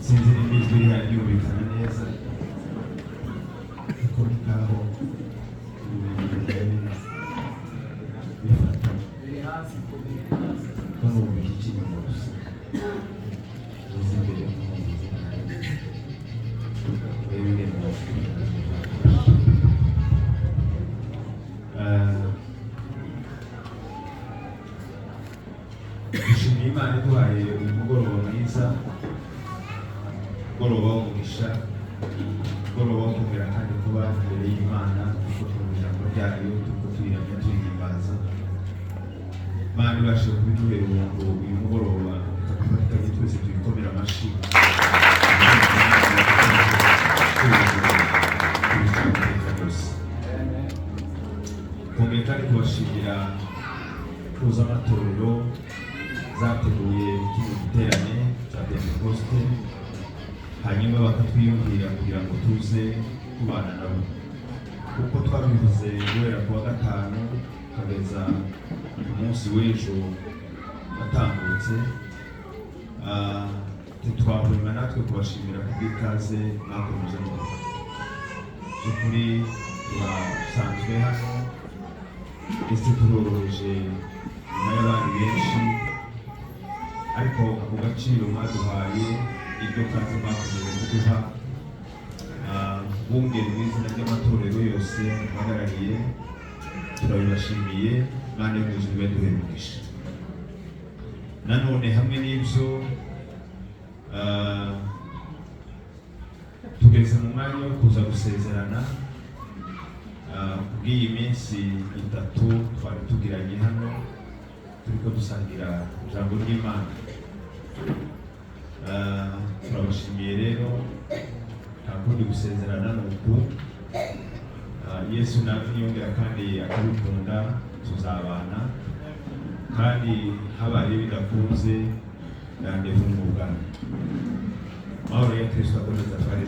Sinzi nimba ijwi rihari ryumvikana neza, kuko ni nkaho ibintu bitari bifata ko numva iki cy'inyuma gusa, izi imbere nkumva nabi. Urebe ingene wakumva. Dushimiye Imana iduhaye uyu mugoroba mwiza, umugoroba w'umugisha, umugoroba wo kongera kandi kuba imbere y'Imana, kuko twumva ijambo ryayo, turiko tuyiramya, tuyihimbaza. Imana ibashe kubiduhera ubuntu uyu mugoroba, reka dufatikanye twese tuyikomere amashi. Rwose kongeye kandi kubashimira mpuzamatorero zateguye kino giterane cya Pentekoste, hanyuma bakatwiyumvira kugira ngo tuze kubana nabo, kuko twabivuze guhera ku wa gatanu kugeza ku munsi w'ejo watambutse. Ntitwahwema natwe kubashimira kubw'ikaze mwakomeje muduha. By'ukuri turasanzwe hano, ndetse turoroheje nyuma y'abandi benshi, ariko ako gaciro mwaduhaye, iryo kaze mwakomeje kuduha, bungeri mu izina ry'amatorero yose muhagarariye, turabibashimiye. Imana yo mu ijuru ibaduhere umugisha. Nanone hamwe n'ibyo, tugeze mu mwanya wo kuza gusezerana kubw'iyi minsi 3 twari tugiranye hano, turiko dusangira ijambo ry'Imana. Turabashimiye rero, nta kundi gusezerana ni uku. Yesu nawe niyongera kandi akabikunda tuzabana, kandi habaye bidakunze, rendez-vous mu bwami. Mahoro ya Kristo akomeza twari.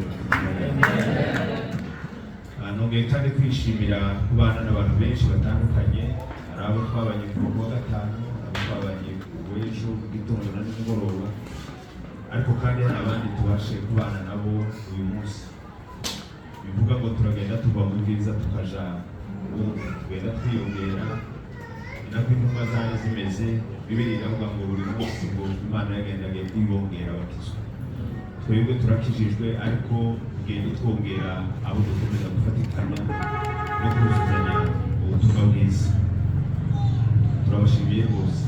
Nongeye kandi kwishimira kubana n'abantu benshi batandukanye. Hari abo twabanye kuva ku wa gatanu, hari abo twabanye ku w'ejo mu gitondo na nimugoroba, ariko kandi hari abandi tubashe kubana nabo uyu munsi. Bivuga ngo turagenda tuva mu bwiza tukaja mu bundi, tugenda twiyongera. Ni nako intumwa zari zimeze. Bibiliya iravuga ngo buri munsi ngo Imana yagendaga ibongera abakizwa. Twebwe turakijijwe, ariko tugenda twongera abo dukomeza gufatikanya no kuzuzanya ubutumwa bwiza. Turabashimiye rwose.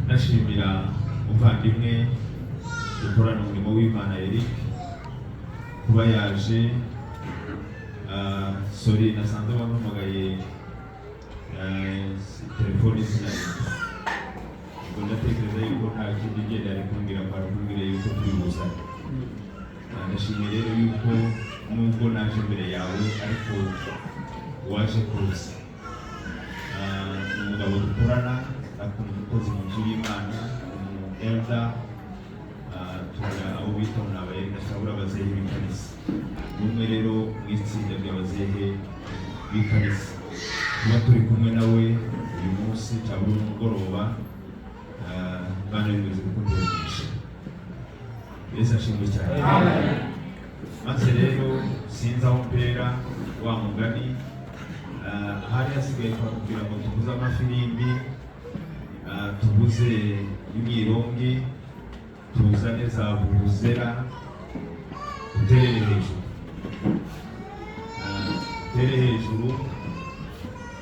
Nashimira umuvandimwe dukorana umurimo w'Imana Eric kuba yaje. Sorry, nasanze bampamagaye, telefoni sinayumva. Ubwo ndatekereza yuko nta kindi ngenda ari kumbwira, ko ari kumbwira yuko turi buzane. Ndashimiye rero yuko nubwo naje imbere yawe, ariko waje kuza. Ni umugabo dukorana, ariko ni umukozi mu nzu y'Imana, umu elder. Tugira abo bita ngo ni aba elder cyangwa abazehe b'ikanisa. Ni umwe rero mu itsinda ry'abazehe b'ikanisa. Kuba turi kumwe nawe uyu munsi cyangwa uyu mugoroba, Imana bimeze gukunda umugisha. Yesu ashimwe cyane. Maze rero sinzi aho mpera wa mugani. Hari hasigaye kugira ngo tuvuze amafirimbi, tuvuze imyirongi, tuzane za vuvuzela, duterere hejuru. Dutere hejuru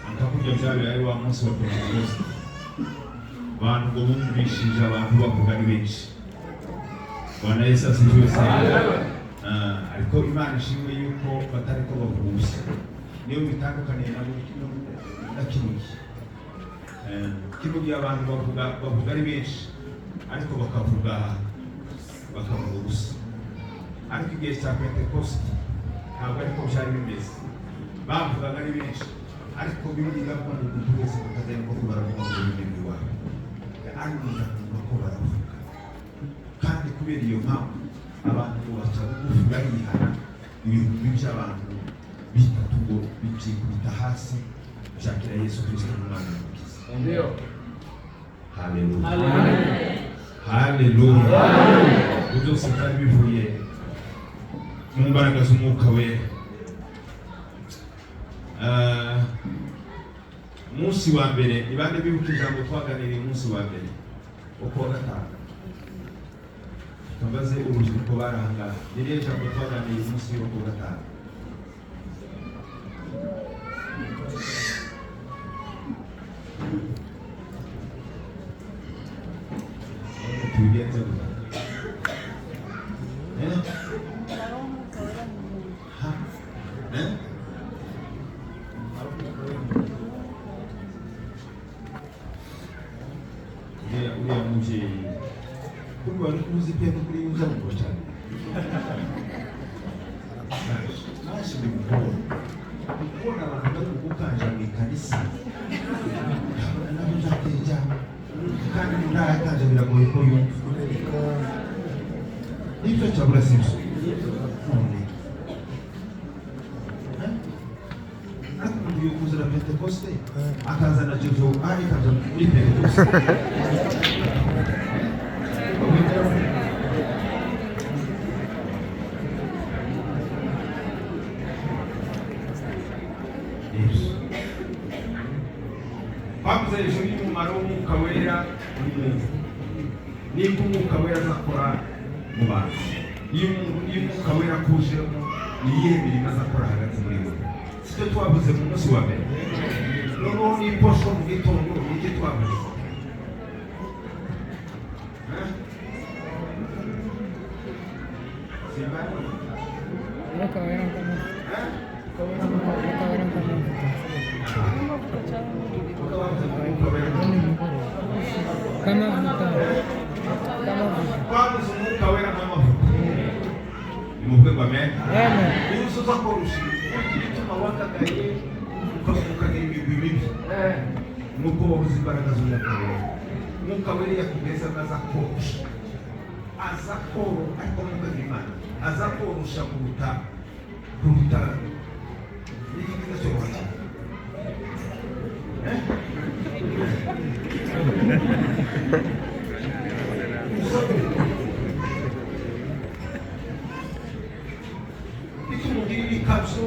akakurya byabaye wa munsi wa Pentekoste, abantu ngo bumvishije abantu bavuga ari benshi. Bwana Yesu asifiwe sana. Ariko Imana ishimwe yuko batariko bavuga ubusa. Niyo bitandukaniye na kino gihe. Kino gihe abantu bavuga ari benshi, ariko bakavuga ubusa. Ariko igihe cya Pentekoste ntabwo ariko byari bimeze. Bavugaga ari benshi, ariko Bibiliya iravuga ngo umuntu wese bakazajya ko baravuga mu rurimi rw'iwabo, ariko umuntu akumva ko baravuga. Kandi kubera iyo mpamvu abantu ngo baca bugufi, barihana, ibihumbi by'abantu bitatu ngo bibyikubita hasi byakira Yesu Kristo nk'Umwami n'Umukiza. Ndio. Haleluya. Haleluya. Haleluya. Ibyo byose byari bivuye mu mbaraga z'Umwuka Wera. Umunsi wa mbere, ni bande bibuka ijambo twaganiriye umunsi wa mbere wo kuwa gatanu? Tubaze urubyiruko bari aha ngaha. Ni irihe jambo twaganiriye umunsi wo kuwa gatanu? Tubigenze gute? Eh? Ha? Eh? Uriya muvyeyi kuri wari kuzi pe, kuri uza mu cyane naje ndi gukora kubona abantu bari mu gukanja mu ikanisa, nabyo byateye, kandi mu ntara yakanja biragoye ko yumva nibyo cyabura, sibyo? None ariko umuntu yokuzana Pentekoste, akazana Jojo ari kaja muri Pentekoste. Nibyo twavuze hejuru y'umumaro w'Umwuka Wera mu muntu, nibwo Umwuka Wera azakora mu bantu. Iyo Umwuka Wera akujemo, ni iyihe mirimo azakora hagati muri bo? Sibyo twavuze mu munsi wa mbere? Noneho n'iposho mu gitondo, nicyo twavuze. Eh? Simbani? Umwuka Wera nk'amavuta. Eh? Umwuka Wera nk'amavuta. Umwuka wavuze ngo Umwuka Wera Nimugoroba. K'amavuta. K'amavuta. Twabuze Umwuka Wera nk'amavuta. Nimuvuge ngo amen. Amen. Niba usoza korosha igituma wakagaye, ukagira imigwi mibi, nuko wabuze imbaraga z'Umwuka Wera. Umwuka Wera yakugeza aza korosha, aza koro, ariko Mwuka w'Imana aza korosha kuruta n'iki kiza cyoroha cyane. Eh? Gituma ugira ibikabyo,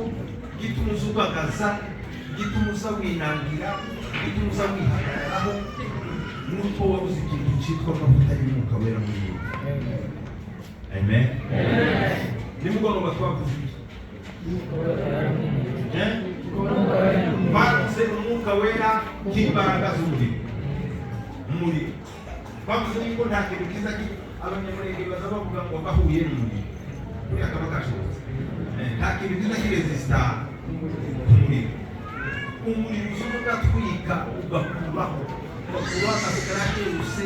gituma uza ugagaza, gituma uza winangira, gituma uza wihagararaho, nuko wabuze ikintu cyitwa amavuta y'Umwuka Wera muri wowe. Amen. Nimugoroba twavuze iki? Eh? Twavuze Umwuka Wera nk'imbaraga z'umuriro. Umuriro twavuze yuko nta kintu kiza abanyamurenge baza bavuga ngo bahuye n'umuriro, buriya kaba kashobotse. Nta kintu kiza kiresisita umuriro. Umuriro uza ugatwika, ugakuraho amasikara yose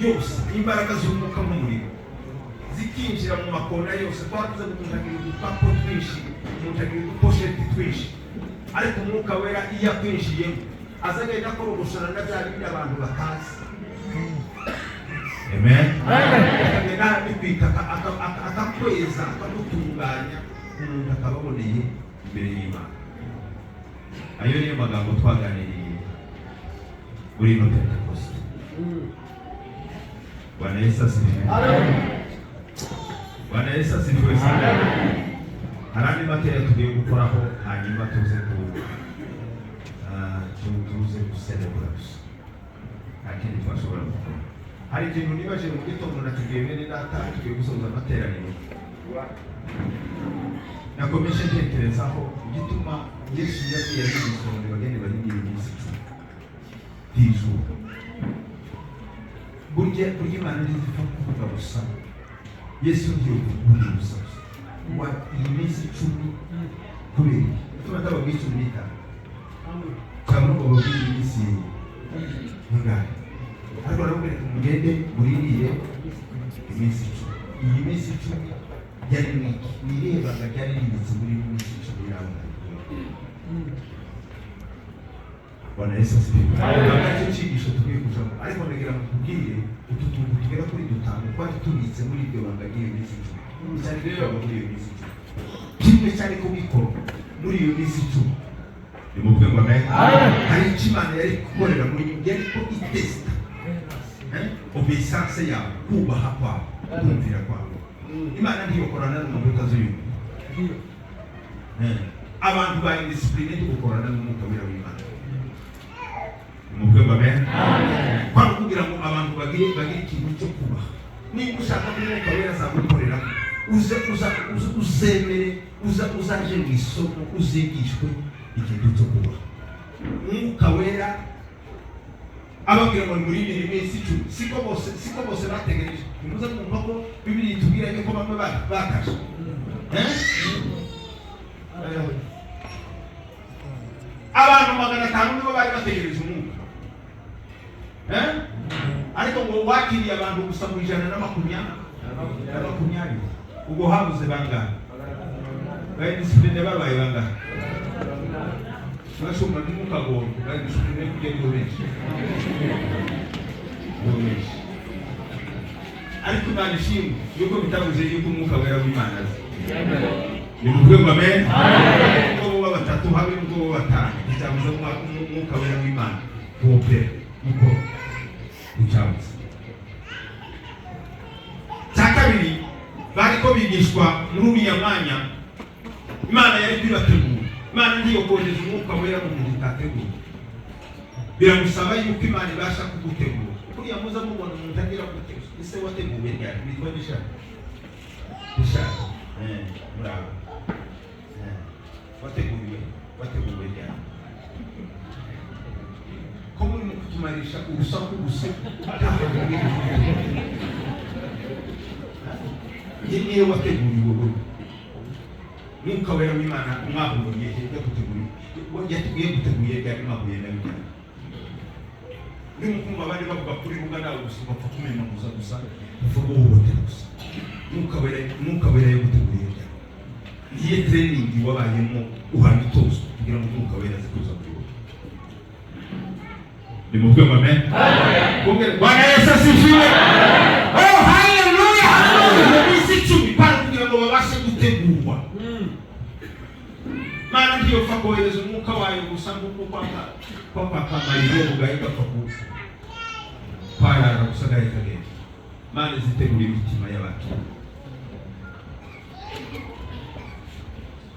yose. Imbaraga z'umwuka nk'umuriro zikinjira mu makona yose. Twavuze ngo umuntu agira udupapo twinshi, umuntu agira uduposheti twinshi, ariko Umwuka Wera iyo akwinjiyemo aza agenda akorogoshora na bya bindi abantu batazi. Amen. Akagenda abitwika, akakweza, akagutunganya, umuntu akaba aboneye imbere y'Imana. Ayo niyo magambo twaganiriye muri ino Pentekoste. Bwana Yesu asifiwe. Bwana Yesu asifiwe sana. Hari andi makeya tugiye gukoraho, hanyuma tuze ku tuze guserebura gusa, nta kindi twashobora gukora. Hari ikintu nibaje mu gitondo, nakibwiye bene data tugiye gusoza amateraniro. Nakomeje ntekerezaho igituma Yesu yabwiye abigishwa ngo bagende barindire iminsi 10 kw'izuba. Burya Imana ntizipfa kuvuga gusa. Yesu ntiyokuvuga gusa gusa wa iyi minsi 10. Kubera iki? Gituma atababwiye 15 cyangwa ngo babwire iminsi ingahe, ariko arababwira ati mugende murindire iminsi 10. Iyi minsi 10 yari mwiki? Ni irihe banga ryari ribitse muri ino minsi 10 yawe? Bwana Yesu asifiwe. Ntabwo aricyo cyigisho tugiye kujamo, ariko ndagira ngo nkubwire utu tuntu tugera kuri dutanu twari tubitse muri iryo banga ry'iyo minsi 10. Cyari gukorwa muri iyo minsi 10, kimwe cyari kubikorwa muri iyo minsi 10. Nimuvuge ngo amen. Hari icyo Imana yari gukorera muri, yari ko itesita obéissance yawe, kubaha kwawe. Kumvira kwawe. Imana ntiyokorana n'umuntu utazuyumva. Abantu ba indiscipline ntibukorana n'umwuka wera w'Imana. Muvuge ngo amen. Kwari kugira ngo abantu bagire ikintu cyo kubaha. Niba ushaka ko umwuka wera azagukorera, uze uza uze uzemere uza uzaje mu isomo, uzigishwe ikintu cyo kubaha. Umwuka wera ababwira ngo muri iyi minsi 10, siko bose bategereje. Nimuze mwumva ko Bibiliya itubwira yuko bamwe bakashe. Abantu 500 nibo bari bategereje umwuka. Ariko ngo wakiriye abantu gusa mu 120. Ubwo habuze bangahe? Ba indiscipline babaye bangahe? Bashumba, ntimukagorwe, ba indiscipline kujya nibo benshi, nibo benshi. Ariko Imana ishimwe yuko bitabuze yuko umwuka wera w'Imana aza. Nimuvuge ngo amen. Nubwo boba batatu, habe nubwo boba batanu, ntibyabuze umwuka wera w'Imana kuwopera gukora, ntibyabuze. Cya kabiri, bariko bigishwa muri uriya mwanya, Imana yari kwibategura. Imana ntiyokohereza umwuka wera mu muntu itateguye. Biramusaba yuko Imana ibasha kugutegura. Kuriya muza mubona umuntu agira gute, ese wateguwe ryari? Witwa Bishaka, Bishaka, murabo, wateguwe ryari? Ko muri mu kutumarisha urusaku gusa? Niyo wateguriwe wowe, mwuka wera w'Imana mwahuriye he? Yaguteguriye, yatubwiye guteguye ryari? Mwahuye nawe ryari? Urimo kumva abandi bavuga kuri rubuga, nawe gusa ugapfa kumenaguza gusa, upfa guhohotera gusa. Mwuka wera yaguteguriye ryari? Niye training wabayemo uhamya itozo kugira ngo umwuka wera aze kuza muri wowe? Nimuvuge ngo amen. Bwana Yesu asifiwe. Oh, haleluya! Mu minsi 10 kwari kugira ngo babashe gutegurwa. Mana ntiyopfa kohereza umwuka wayo gusa nk'uko kwaka amariro mugahe gapfa kwarara gusa gahe kagenda. Mana izitegura imitima y'abantu.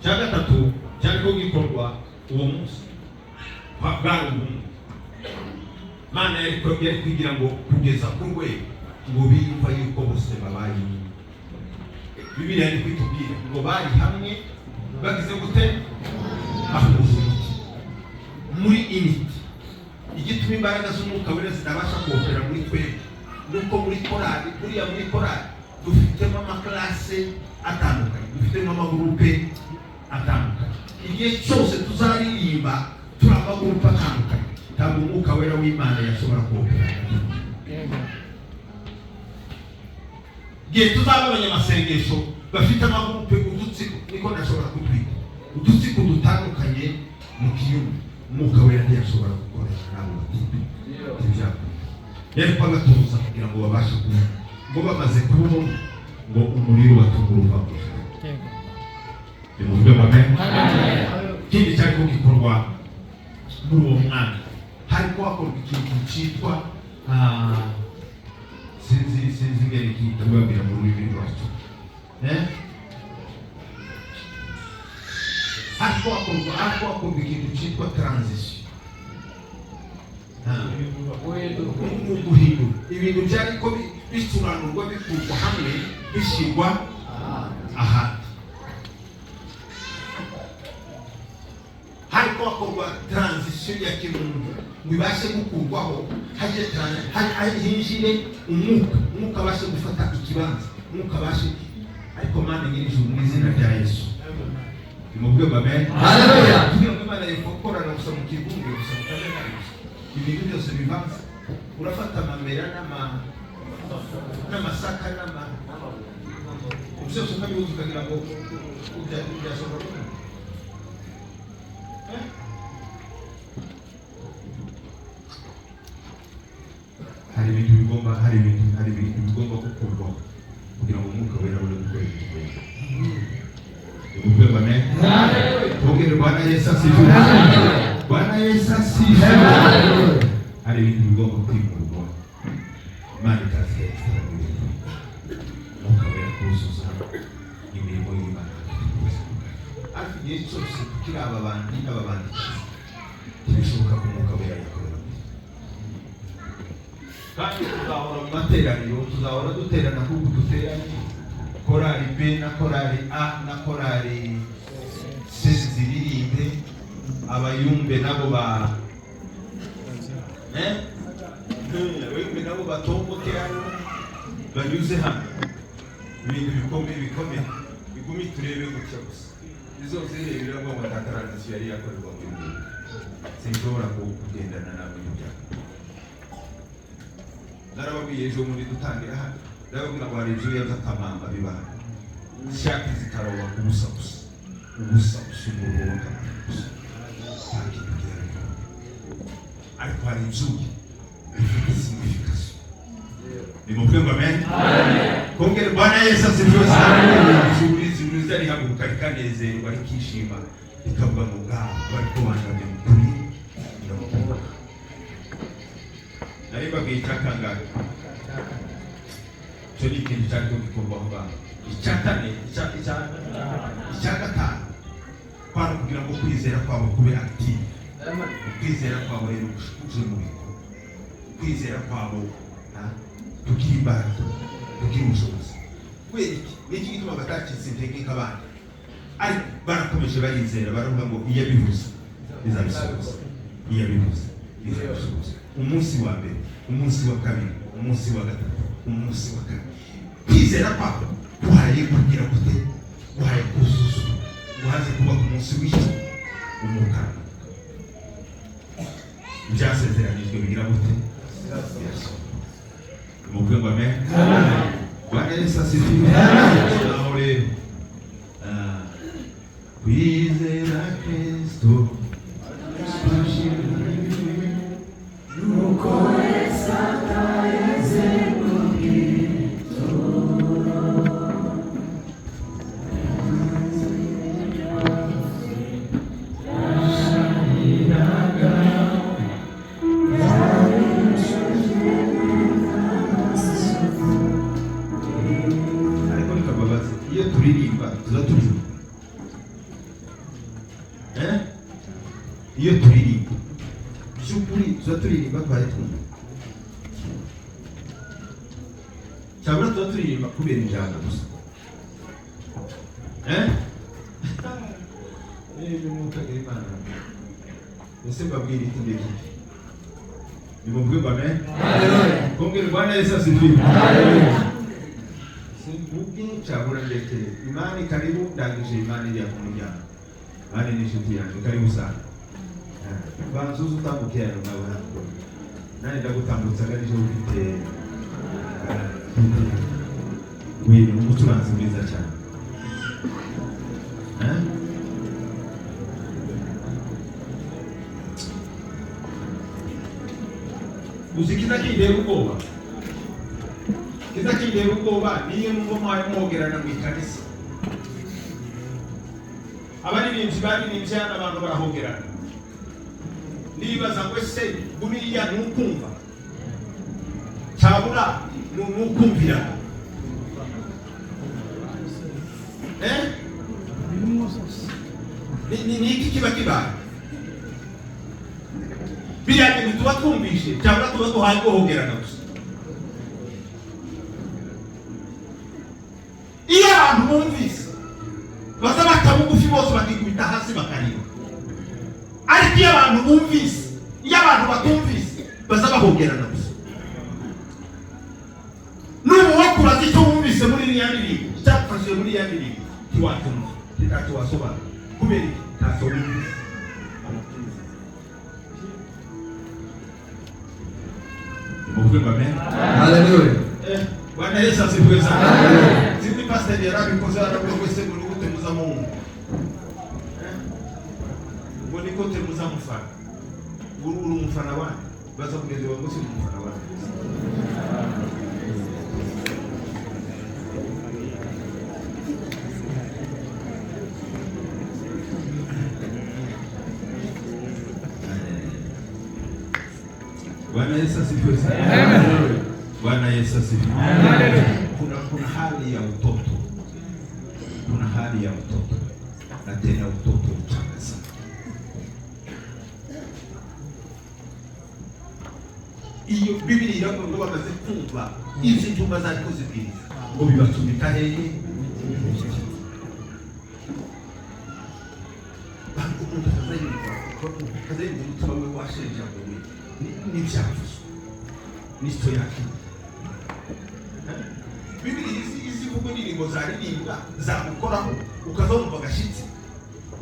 Cya gatatu cyariko gikorwa uwo munsi bwari ubumwe. Mana yari kugira ngo kugeza ku rwego ngo biyumva yuko bose babaye umwe. Bibiliya yari kwitubwira ngo bari hamwe, bagize gute? Bahuje umutima muri unity. Igituma imbaraga z'umwuka wera zitabasha kuopera muri twebwe nuko muri korali, buriya muri korali dufitemo amaklase atandukanye, dufitemo amagurupe atandukanye. Igihe cyose tuzaririmba turi amagurupe atandukanye, ntabwo umwuka wera w'Imana yashobora kuopera. Igihe tuzaba abanyamasengesho bafite amagurupe, udutsiko, niko ndashobora kutwita, udutsiko dutandukanye mu kiyumba, umwuka wera ntiyashobora gukoresha n'abo batipe. Ntibyakunda. Yari kubagatuza kugira ngo babashe kuba, ngo bamaze kuba ngo umuriro batungura uva mu ijuru. Nimuvuge ngo amen. Ikindi cyariko gikorwa muri uwo mwanya, hariko hakorwa ikintu cyitwa, sinzi ingene kitubabwira mu rurimi rwacu, eh? Hariko hakorwa ikintu cyitwa transition. Guhindura ibintu byariko bicuranurwa, bikurwa hamwe bishyirwa ahandi. Hariko hakorwa transition ya kimuntu ngo ibashe gukurwaho, hajye hinjire umwuka, umwuka abashe gufata ikibanza, umwuka abashe. Ariko Mana nyir'ijuru, mu izina rya Yesu, nimuvuge ngo amen. Haleluya. Kugira ngo Imana yepfa gukorana gusa mu kivunge gusa, mu kajagari gusa, ibintu byose bivanze, urafata amamera n'amasaka byose ukabihuza ukagira ngo byashobora kuba. Eh? Hari ibintu bigomba gukurwaho kugira ngo umwuka wera abone gukora ibintu. Nimuvuge ngo amen. Tubwire Bwana Yesu asifiwe. Bwana Yesu asifiwe. Hari ibintu bigomba kwimurwa, Imana ikaza ikabikora. Igihe cyose tukiri aba bandi n'aba bandi, ntibishoboka ko Umwuka Wera yakorera. Kandi tuzahora mu materaniro, tuzahora duterana nk'uku duteranye, korali B na korali A na korali C ziririmbe, abayumbe nabo ba abayumbe nabo batomboke hano, banyuze hano, ibintu bikomeye bikomeye bigumi, turebe gutya gusa. Izo zirebera ngo nta transition yari yakorerwa muri ibi, sinshobora kugendana nawe n'ibyaha. Narababwiye ejo muri dutangira hano, ndababwira ngo hari ibyuya by'akamamba biba hano, shati zikaroba ubusa gusa, ubusa gusa, umuruho w'akamamba gusa, nta kintu gihari. Ariko hari ibyuya bifite signification. Nimuvuge ngo amen. Kongere Bwana Yesu asifiwe sana. Zuri rihaguruka, rikanezerwa, rikishima, rikavuga ngo bwabo bariko bandamye mu kuri. Nari mbabwiye icyakangahe? Icyo ni ikintu cyariko gikorwa aho ngaho. Icya kane, icya gatanu kwari kugira ngo kwizera kwabo kube active. Ukwizera kwabo rero kuje mu bikorwa, ukwizera kwabo kugira imbaraga, kugira ubushobozi. Kubera iki? Ni iki gituma batacitse intege nk'abandi, ariko barakomeje barizera, baravuga ngo iyo abivuze izabisohoza, iyo abivuze izabisohoza? Umunsi wa mbere, umunsi wa kabiri, umunsi wa gatatu, umunsi wa kane, kwizera kwabo guhaye kugira gute? Guhaye kuzuzwa, guhaze kuba ku munsi w'icyo umwuka. Ibyasezeranijwe bigira gute? Birasohoka. Muvuge ngo amen. Bwana Yesu asifiwe. Aho rero kwizera Kristo Nuko Yesu ataheze mu gituro. Yashariraga, byari bicujwe n'amaraso. Ariko rikababaza, iyo turirimba tuza turirimba, eh? Iyo turirimba by'ukuri tuza turirimba twari twumva, cyangwa tuba turirimba kubera injyana gusa? Eh? Niba Imana ese mbabwira iki ngiki? Nimuvuge ngo amen. Kongere Bwana Yesu asifiwe. Simvuge cyabura ndekere. Imani, karibu. Ndangije. Imani iriya ku muryango. Imani ni inshuti yanjye, karibu sana. Banza uze utambuke hano nawe hano. Nanjye ndagutambutsa nje ufite we ni umucuranzi mwiza cyane. Eh? Uzi kiza kindera ubwoba, kiza kindera ubwoba niyo numva mwaye mwogerana mu ikanisa, abaririmbyi baririmbye hano, abantu barahogerana, nibaza ngo ese buriya ni ukumva cyabura ni ukumvirana? Eh? Ni iki kiba kibaye? Biriya bintu tuba twumvishe cyangwa tuba duhaye guhogerana gusa? Iyo abantu bumvise baza baca bugufi bose, bakikubita hasi bakarira. Ariko iyo abantu bumvise, iyo abantu batumvise, baza bahogerana gusa. N'ubu wakubaza icyo wumvise muri iriya ndirimbo, icyagufashije muri iriya ndirimbo, ntiwacyumva, ntacyo wasobanura. Kubera iki? Ntacyo wumvise. Muvuge ngo amen. Haleluya. Bwana Yesu asifiwe sana. Sindi pastor yarabikoze, aravuga ngo ese muri gute muza mu, ngo niko te muza mufana, uri umufana wanjye? Baza mugenzi wawe ngo si umufana wanjye. Bwana Yesu asifiwe sana. Bwana Yesu asifiwe. Kuna hali ya utoto. Kuna hali ya utoto. Na tena utoto mchanga sana. Iyo Bibiri iravuga ngo bamaze kumva ibyo intumwa zari kuzibwiriza, ngo bibatumika hehe? Umuntu akazayumva umutima we washenjaguwe n'ibyavuzwe n'icyo yakiriye. Bibiri izi vugo n'ingingo zaririmbwa zagukoraho, ukaza wumva agashyitsi,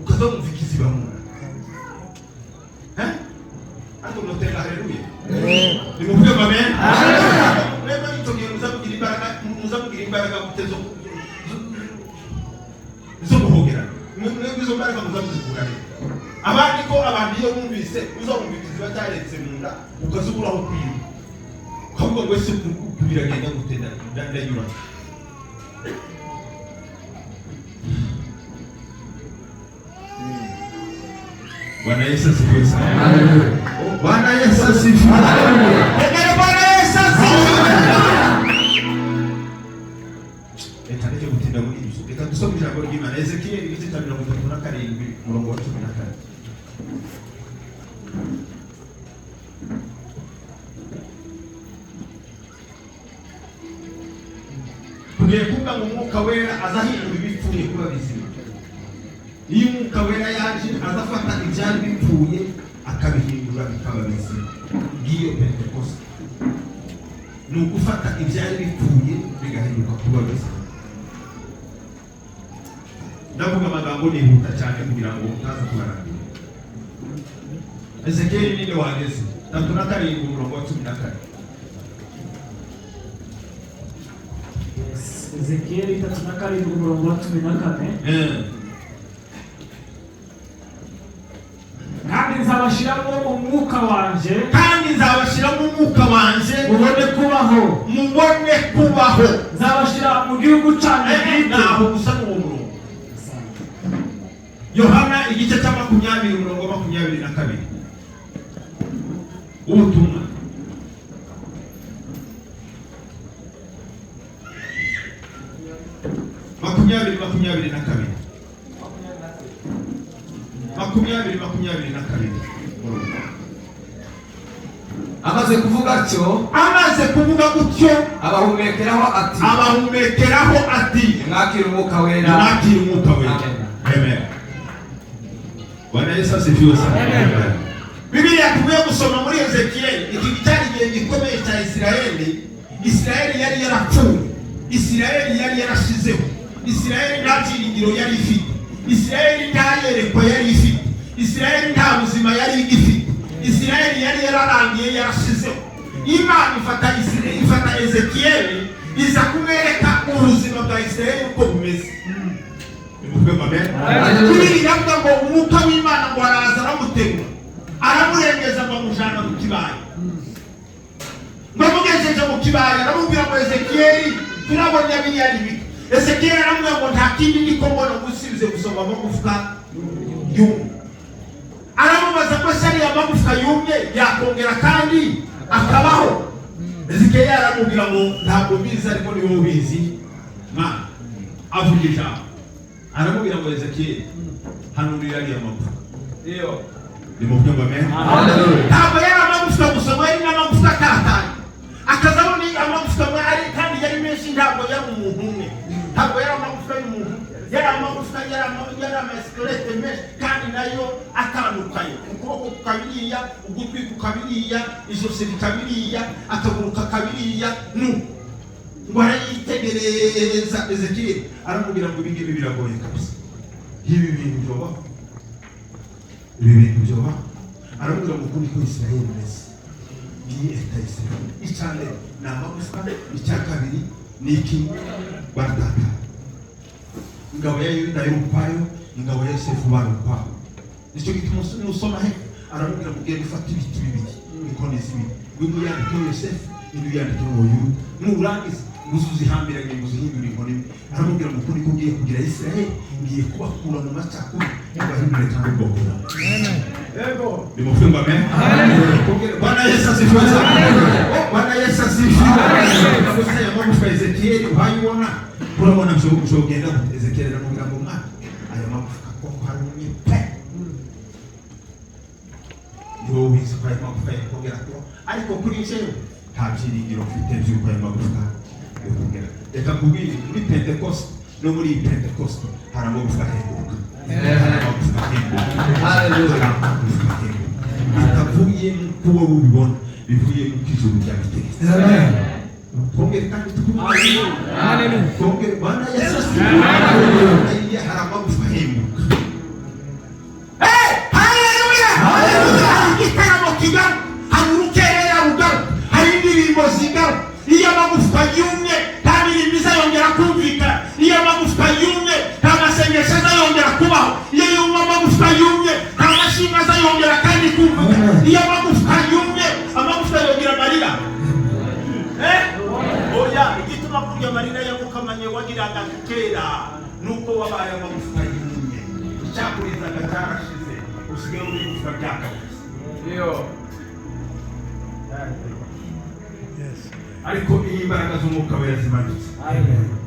ukaza wumva ikiziba mu nda. Ariko mutera haleluya, nimuvuge ngo amen. Rero icyo gihe muzamugira imbaraga, muzamugira imbaraga gute zo guhogera? Mwebwe izo mbaraga muzamuzikura he? Abandi ko abantu iyo bumvise, uzabumva ikiziba cyaretse mu nda, ukazubura aho kwiba, ukavuga ngo ese biragenda gute? Ndanyura. Bwana Yesu asifiwe sana. Bwana Yesu asifiwe. Haleluya. Bwana Yesu asifiwe. Reka ndeke gutinda muri ibyo. Reka dusome ijambo ry'Imana. Ezekiyeli igice cya 37, umurongo wa 14. Tugiye kuvuga ngo Umwuka Wera azahindura ibipfuye kuba bizima. Iyo Umwuka Wera yaje, azafata ibyari bipfuye akabihindura bikaba bizima. Ngiyo Pentekoste, ni ugufata ibyari bipfuye bigahinduka kuba bizima. Ndavuga amagambo nihuta cyane kugira ngo utaza kubarambira. Ezekiyeli ninde wageze 37, umurongo wa 14. Ezekiyeli 37, umurongo wa 14. Kandi nzabashyiramo umwuka wanje, Kandi nzabashyiramo umwuka wanje, mubone kubaho, mubone kubaho, nzabashyira mu gihugu cyanyu bwite. Naho gusa n'uwo murongo. Yohana igice cya 20, umurongo wa 22, ubutumwa. 20, 22, 20, 22. Amaze kuvuga atyo, Amaze kuvuga gutyo, abahumekeraho ati, abahumekeraho ati, mwakire Umwuka Wera. Mwakire Umwuka Wera. Amen. Bwana Yesu asifiwe sana. Bibiliya tuvuye gusoma muri Ezekiyeli, iki cyari igihe gikomeye cya Isirayeli. Isirayeli yari yarapfuye, Isirayeli yari yarashizeho, Isirayeli nta byiringiro yari ifite, Isirayeli nta yerekwa yari ifite, Isirayeli nta buzima yari igifite, Isirayeli yari yararangiye, yarashizeho. Imana ifata Isirayeli, ifata Ezekiyeli, iza kumwereka ubuzima bwa Isirayeli uko bumeze. Nimuvuge ngo amen. Bibiliya iravuga ngo umwuka w'Imana ngo araza, aramutegura, aramurengeza, ngo amujana mu kibaya. Ngo amugejeje mu kibaya, aramubwira ngo: "Ezekiyeli, turabona biriya ni bito." Ezekiyeli aramubwira ngo: "Nta kindi ndiko mbona gusubize gusoma amagufwa yumye." Aramubaza ko se ariya magufwa yumye yakongera kandi akabaho? Ezekiyeli aramubwira ngo: "Ntabwo mbizi, ariko niwe ubizi." Ma avuga ijambo, aramubwira ngo: "Ezekiyeli, hanurira ariya magufwa." Nimuvuge ngo amen. Ntabwo yari amagufwa gusa, ngo yari n'amagufwa atatanye, akazamo ni amagufwa amwe ari kandi yari menshi. Ntabwo yari umuntu umwe, ntabwo yari amagufwa y'umuntu, yari amagufwa, yari amasquelettes menshi kandi nayo atandukanye: ukuboko kukabiriya, ugutwi kukabiriya, ijosi rikabiriya, akaguru kakabiriya. Nu ngo arayitegereza Ezekiyeli, aramubwira ngo: "Ibi ngibi biragoye kabisa, ibi bintu byobaho, ibi bintu byobaho?" Aramubwira ngo: "Uku niko Isirayeli imeze, ngiyi leta ya Isirayeli. Icya mbere ni amagufwa, icya kabiri ni iki? Baratata. Ingabo ya Yuda yari ukwayo, ingabo ya Yosefu bari ukwabo." Nicyo gituma nusoma he, aramubwira ngo: "Ugende ufate ibiti bibiri, inkoni zibiri, wimwe uyandikeho Yosefu, indi uyandikeho Yuda. Nurangiza uzuze uzihambiranye ngo uzihindure inkoni imwe." Aramubwira ngo: "Uku niko ugiye kugira Isirayeli, ngiye kubakura mu macakubiri, ubahindure kandi ubwoko bwawe." Nimuvuge ngo amen. Bwana Yesu asifiwe sana. Bwana Yesu asifiwe. Gusa aya magufa, Ezekiyeli, uhayibona, urabona vyogenda gute? Ezekiyeli aramubwira ngo: "Mwana, aya magufa Ko harumye pe. Ni wowe ubizi ko ayo magufa yakongera kubaho, ariko kuri njyewe nta byiringiro mfite by'uko ayo magufa yakongera. Reka nkubwire, muri Pentekoste no muri iyi Pentekoste hari amagufa ahembuka, hari amagufa ahembuka, Hallelujah. hari amagufa ahembuka bitavuye nk'uko wowe ubibona, bivuye nk'uko ijuru ryabitegetse. Twongere kandi tukubahe. Hallelujah. Twongere. Bwana Yesu asifiwe. Hari amagufa ahembuka. Haleluya! Hari igitaramo kigaruka, hari urukerera rugaruka, hari indirimbo zigaruka. Iyo amagufwa yumye, nta mirimbo izayongera kumvikana. Iyo amagufwa yumye, nta masengesho azayongera kubaho. Iyo yumva amagufwa yumye, nta mashimwe azayongera kandi kumvikana. Iyo amagufwa yumye, amagufwa yongera amarira. Eh? Oya, igituma kurya amarira yagukamanye wagiraga kera nuko wabaye amagufwa yumye. Icyakurizaga cyarashize, usigaye uri igufwa ryakabuze. Ndio. Ariko iyo imbaraga z'Umwuka Wera zimanutse,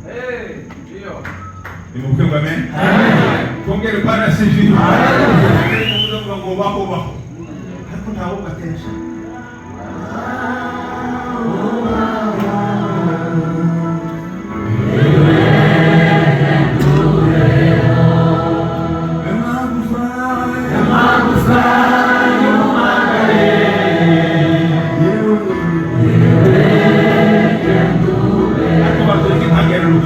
Hey, ndio. Nimuvuge ngo amen. Twongere. Bwana asifiwe. Muvuga ngo baho baho, ariko ntawe ugatesha. Ariko batureke ntagerero.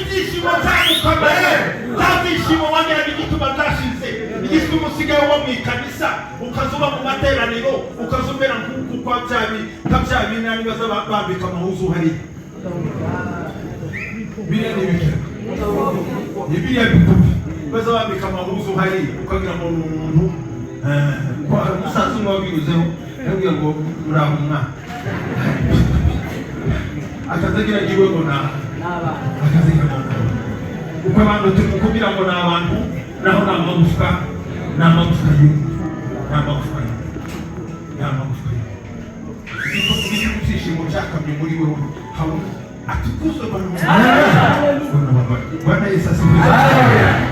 Ibyishimo byagukamanye, bya byishimo wageraga, igituma byashize, igituma usigaye uba mu ikanisa, ukaza uba mu materaniro, ukaza umera nk'uku kwa bya nka bya binani baza bambika amahuzu hariya. Biriya ni ibikira, ni biriya bikubi baza bambika amahuzu hariya, ukagira ngo ni umuntu. Umusaza umwe wabinyuzeho yabwiye ngo muraho umwana, akazagira iwe ngo naha, akazagira ngo naha, kuko abantu turi kugira ngo ni abantu, naho ni amagufwa, ni amagufwa y'umuntu, ni amagufwa y'umuntu, ni amagufwa y'umuntu. Ibyishimo byakamye muri wowe habona atukuzwe. Bwana, Bwana Yesu asifiwe.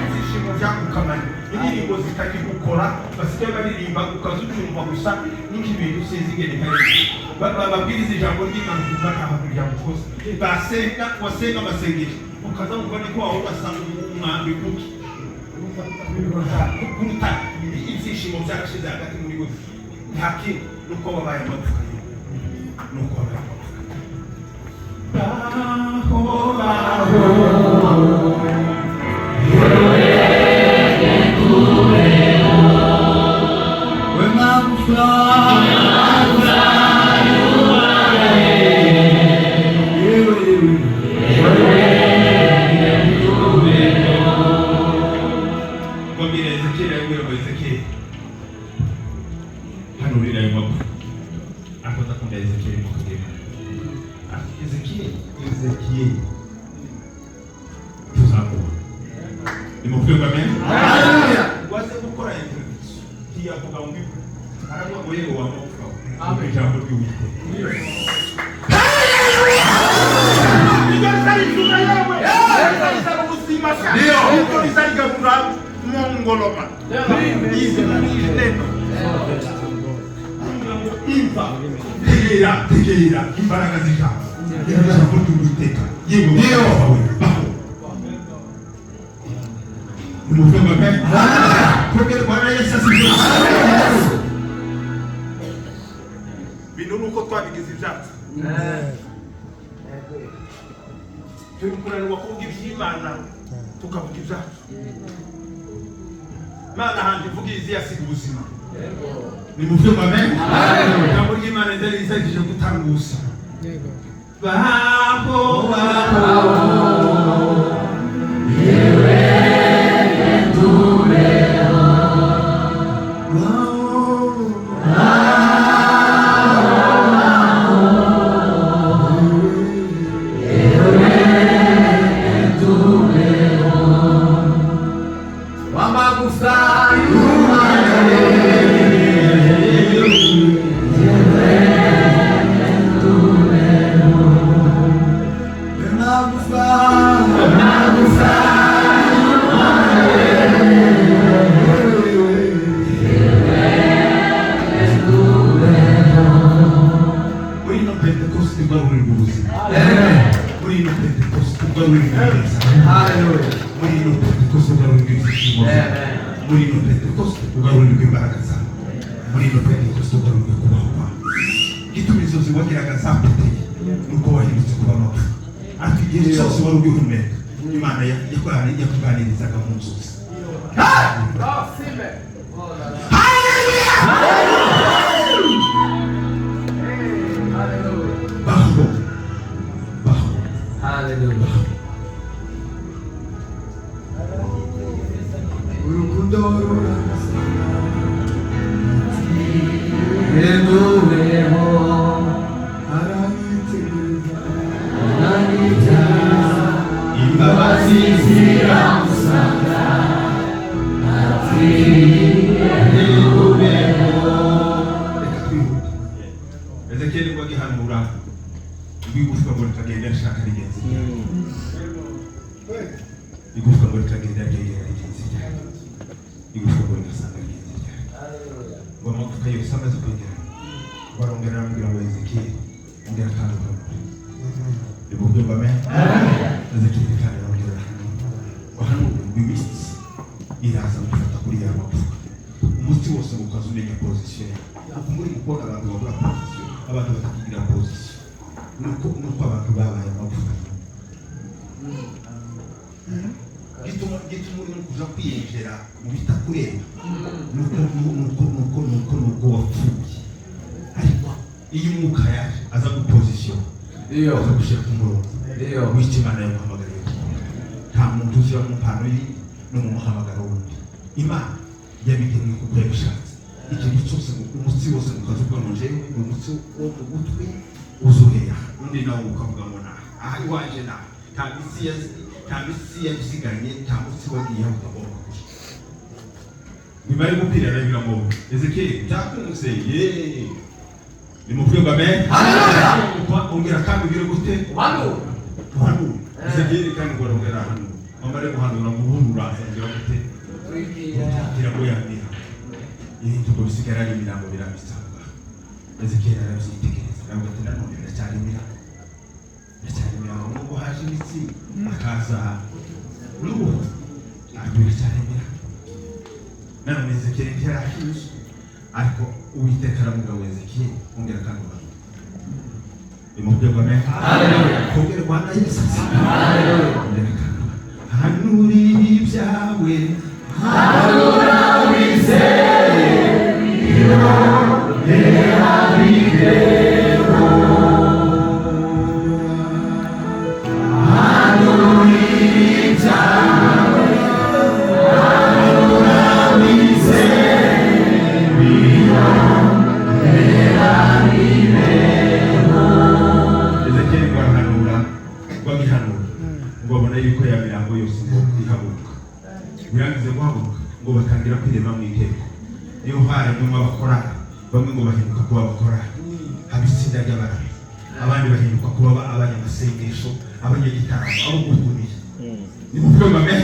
Ibyishimo byagukamanye, indirimbo zitagikukora, basigaye baririmba ukaza ucyumva gusa n'ikibintu usize ingene bababwiriza ijambo ry'Imana, ukumva ntaho ryamukoze. Basenga, wasenga amasengesho ukaza wumva niko wawe ugasanga umwambi kuki kuruta. Ibyishimo byarashize hagati muri we, nta kindi, nuko wabaye amagufwa ye, nuko wabaye amagufwa. Baho baho. Mbwira Ezekiyeli, yabwira ngo Ezekiyeli hanurira ayo magufa. Ariko ndakunda Ezekiyeli mu kagera. Ati Ezekiyeli, Ezekiyeli, tuzamubona. Nimuvuge ngo amen. Waze gukora introduction, ntiyavuga ngo iwe, aravuga ngo yewe wa magufa we, umva ijambo ry'Uwiteka. Iryo rizarizuka yewe, rizariza ubuzima sha, iryo rizarigarura mongoloma izina neno imva. Tegera, tegera imbaraga z'ijambo, ijambo ry'Uwiteka. Yewe wa we, baho. Nimuvuge ngo amen. Twongere. Bwana Yesu asifiwe. Bintu nuko twabigize ibyacu, turi kunanirwa kuvuga iby'Imana, tukavuga ibyacu. Imana handi ivuga izi yasiga ubuzima. Nimuvuge ngo amen. Ijambo ry'Imana ryari rizagije gutanga ubuzima. Yego. Baho baho. Wamagufa yumagaye. Wamagufa. ubuzima. Muri ino Pentekoste ugarurirwe neza. Muri ino Pentekoste ugarurirwe ibyishimo byawe. Muri ino Pentekoste ugarurirwe imbaraga zawe. Muri ino Pentekoste ugarurirwe kubaho kwawe. Gituma inzozi wagiraga zapoteye nuko wahindutse kuba amapfa, ariko igihe cyose wari ugihumeka Imana yakuganirizaga mu nzozi. Baho, baho. Hallelujah. Urukundo ruramusanga Yemuweho aranyitegereza aranyitegereza Imbabazi ziramusanga ati yemuweho. Reka twihute. Ezekiyeli ngo agihanura igufwa ngo rikagenda rishaka rigenzi ryayo, igufwa ngo rikagenda ryegera rigenzi ryayo, igufwa ngo rigasanga rigenzi ryayo, ngo amagufwa yose amaze kwegerana ngo arongera aramubwira ngo: "Ezekiyeli, ongera kandi uhanure." Nimuvuge ngo amen. Ezekiyeli kandi arongera arahanura, ngo ahanure, ngo imitsi iraza gufata kuri ya magufwa. Umutsi wose ngo ukaza umenya position yawe. Uku muri kubona abantu babura position, abantu batakigira position, nuko abantu babaye amagufa. Gituma urimo kuja kwiyinjira mu bitakureba nuko wapfuye. Ariko iyo umwuka yaje aza guposition, aza gushyira ku murongo w'icyo Imana yamuhamagariye gukora. Nta muntu uzira mu mpano ye no mu muhamagaro wundi. Imana yabigennye kuko yabishatse. Ikintu cyose ngo umutsi wose ngo ukavuga ngo njyewe ni umutsi wo mu gutwi uzuhera, undi nawe ukavuga ngo naha aha iwanje naha. Nta mitsi yabyiganye, nta mutsi wagiye aho utagomba kuja. Nyuma yo gupira aravuga ngo: "Ezekiyeli, byakunze ye." Nimuvuge ngo amen. Hallelujah. Ongera kandi ugire gute? Uhanura. Uhanura. Ezekiyeli kandi ngo arongera ahanura. Wamare guhanura ngo ubundi uraza ngira gute? Kugira ngo yamira ibintu ngo bisigara ari imirambo birambitse aho ngaho. Ezekiyeli arabyitegereza, aravuga ati: "Nanone biracyari imirambo, biracyari imirambo, nubwo haje imitsi hakaza n'ubu, ariko biracyari imirambo." Nanone Ezekiyeli ntiyarahinyuzwe, ariko Uwiteka aramubwira ngo: "Ezekiyeli, ongera kandi uhanure." Nimubwire ngo amen. Hallelujah. Kongera Rwanda Yesu. Hallelujah. Ongera kandi hanura ibyawe. Hanura wizeye bibeho. Hanura ibyawe, hanura wizeye bibeho. Ezekiyeli ngo arahanura, ngo agihanura ngo abona yuko ya mirambo yose ngo ihaguruka. Birangize guhaguruka ngo batangira kwirema mu iteko. Niyo haremwemo abakorari, bamwe ngo bahinduka kuba abakorari, haba itsinda ry'abarabi, abandi bahinduka kuba abanyamasengesho, abanyagitaramo, abo guhumira. Nimuvuge ngo amen.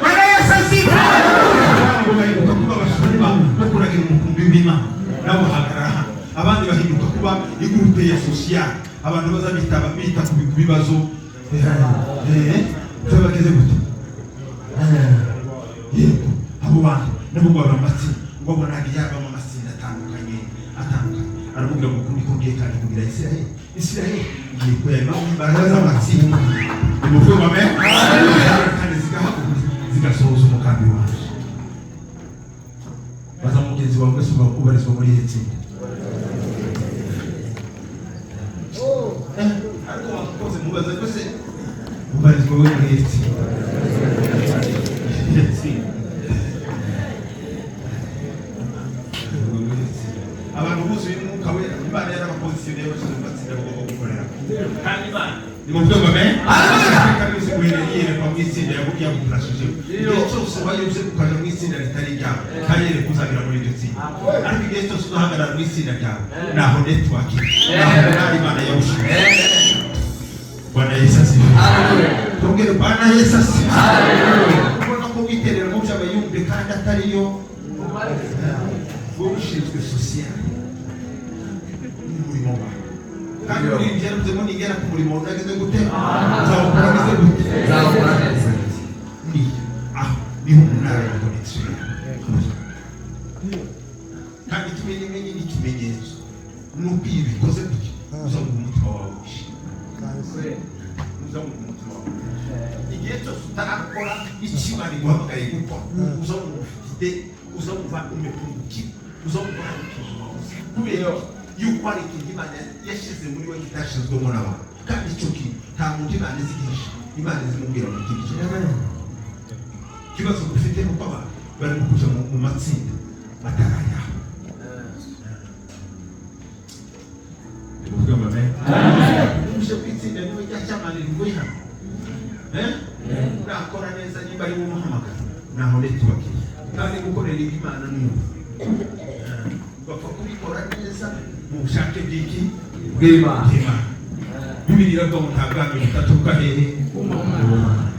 Bwana Yesu asifiwe. Abandi ngo bahinduka kuba abashumba bo kuragira umukumbi w'Imana, nabo bahagarara hano. Abandi bahinduka kuba igurupe ya social, abantu baza bita ku bibazo by'abageze gute. Yego, abo bantu nabo ngo baba amatsinda, ngo abonaga yabamo amatsinda atandukanye atandukanye. Aramubwira ngo kundi ko ngiye kandi kugira Isiraheli, Isiraheli ngiye kuyarema imbaraga z'amatsinda. Nimuvuge ngo amen. Kandi zigahaguruka zigasohoza umugambi waje. Baza mugenzi wawe wese ubarizwa muri iri tsinda. Ariko wakoze mubaza rwose ubarizwa we muri iri tsinda. Iri tsinda. Abantu buzuye umwuka wera, Imana yarabapositionnye, bashyize mu matsinda bagomba gukorera. Kandi Imana, nimuvuge ngo amen. Reka byose guhera yerekwa mu itsinda yagukurashije. Igihe cyose wayobye ukaja mu itsinda ritari iryawe, kandi yereka uzagera muri iryo tsinda. Ariko igihe cyose uzahagarara mu itsinda ryawe, naho network, naho naho Imana yawushinze. Bwana Yesu asifiwe. Tubwire Bwana Yesu asifiwe. Ubona ko witerera mu by'abayumbe kandi atariyo. Wowe ushinzwe social n'umurimo wawe. Kandi umuririmbyi yaravuze ngo nigera ku murimo unageze gute, nzawukora neze gute? Nzawukora neza. Ni aho niho umunara wa connection. Kandi ikimenyimenyi ni ikimenyetso nuko iyo ubikoze gutyo uzabona umutima wawe wishimye, uzabona umutima wawe. Igihe cyose utarakora icyo Imana iguhamagaye gukora, uzabona ufite, uzumva umepungukiwe, uzumva hari ikintu wabuze, kubera yuko hari ikintu Imana yashyize muri we kitashyizwemo n'abantu. Kandi icyo kintu nta muntu Imana izigisha, Imana izimubwira mu kindi kintu. Ikibazo dufite ni uko abantu barimo kuja mu matsinda atari ayabo. Nimuvuge ngo amen. Uje ku itsinda niwe rya cyamani rivuye hano. Eh? Nakora neza niba ari wowe umuhamagara, naho network, kandi gukorera Imana ni ubu bapfa kubikora neza mu bushake bw'iki? Bw'Imana. Bw'Imana. Bibiliya iravuga ngo nta bwami butaturuka hehe? Mu Mana.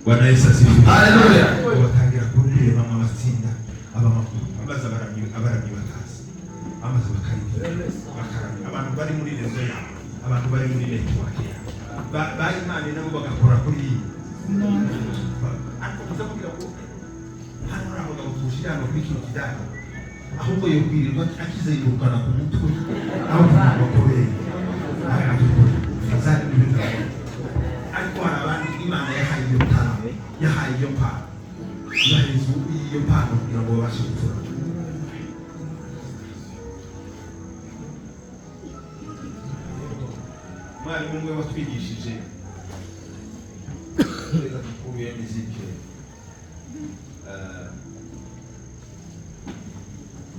Bwana Yesu asifiwe. Haleluya. Batangira kurebamo amatsinda, abamakuru amaze abaramyi bakaza, amaze bakaririmba, bakaramya. Abantu bari muri réseau yabo, abantu bari muri network yabo, ba Imana nabo bagakora kuri iyi. Ariko muza kugira ngo hano hari abagabo tuwushyira hano kuri kino kidari, ahubwo yo kwirirwa akizengurukana ku mutwe aho kugira ngo akorere abikore azari ibintu. Ariko hari abandi Imana yahaye iyo mpano, yahaye iyo mpano, yahaye iyo mpano kugira ngo babashe gukora. Umwarimu umwe watwigishije cours ya muzike,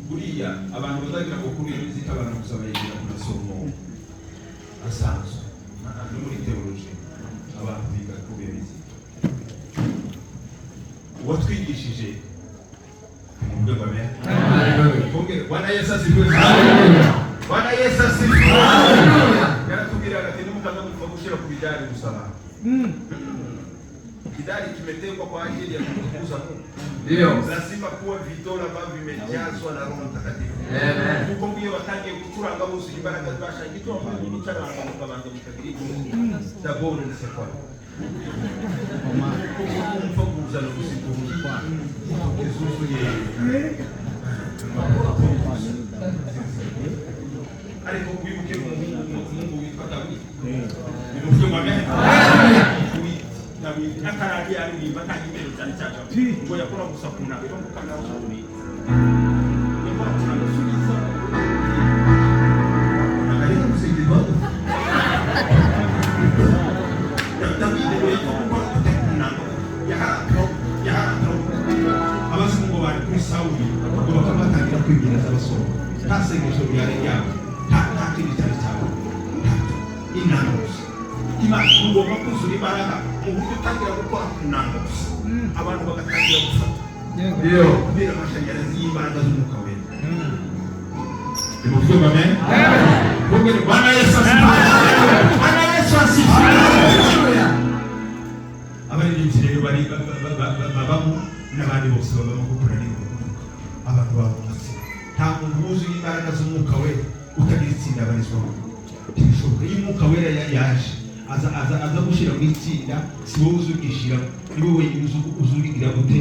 buriya abantu bazagira ngo cours ya muzike abantu gusa bayigira ku masomo asanzwe, no muri théologie abantu biga cours ya muzike. Uwatwigishije mu rwego rwa Pongere. Bwana Yesu asifiwe. Bwana Yesu asifiwe. Yaratubwiraga ati nimukaza gupfa gushyira ku bidari gusa abantu. Kidari kimetengwa kwa ajili ya kumtukuza Mungu. Ndio. Lazima kuwa vidole ambavyo vimejazwa na Roho Mtakatifu. Amen. Kuko ngiyo batangiye gucuranga buzuye imbaraga bashaka igituma mucaranga mukabanza mukagira iki? D'abord ne sais quoi. Kuko kumva kuzana gusitura zuzuye. Ariko wibuke umuhungu witwa Dawidi. Nimuvuge ngo amen. Dawidi ataragiye aririmba atangimere cyane cyane ngo yakora gusa kunanga ngo kana yakora kunanga subiza ariko gusengerwa. Dawidi ngo yapfa gukora kunanga yaharataho yaharataho, abazungu bari kuri Sawuli ngo bakabatangira kwibwiriza basohoka, nta sengesho ryari ryabo, nta kindi cyari cyabo, inanga gusa. Imana ugomba kuzura imbaraga mu buryo utangira gukora ku nanga gusa, abantu bagatangira gufata Ndio. kubera amashanyarazi y'imbaraga z'Umwuka Wera. Nimuvuge ngo amen. Mwongere, Bwana Yesu asifiwe. Bwana Yesu asifiwe. Abaririmbyi rero bari babamo n'abandi bose babamo, kuko kunanirwa kuvuga abantu baba mu matsinda. Nta muntu wuzuye imbaraga z'Umwuka Wera utagira itsinda abarizwamo, ntibishoboka. Iyo Umwuka Wera yaje aza gushyira mu itsinda, si wowe uzugishyiramo, ni wowe wenyine uzurigira gute,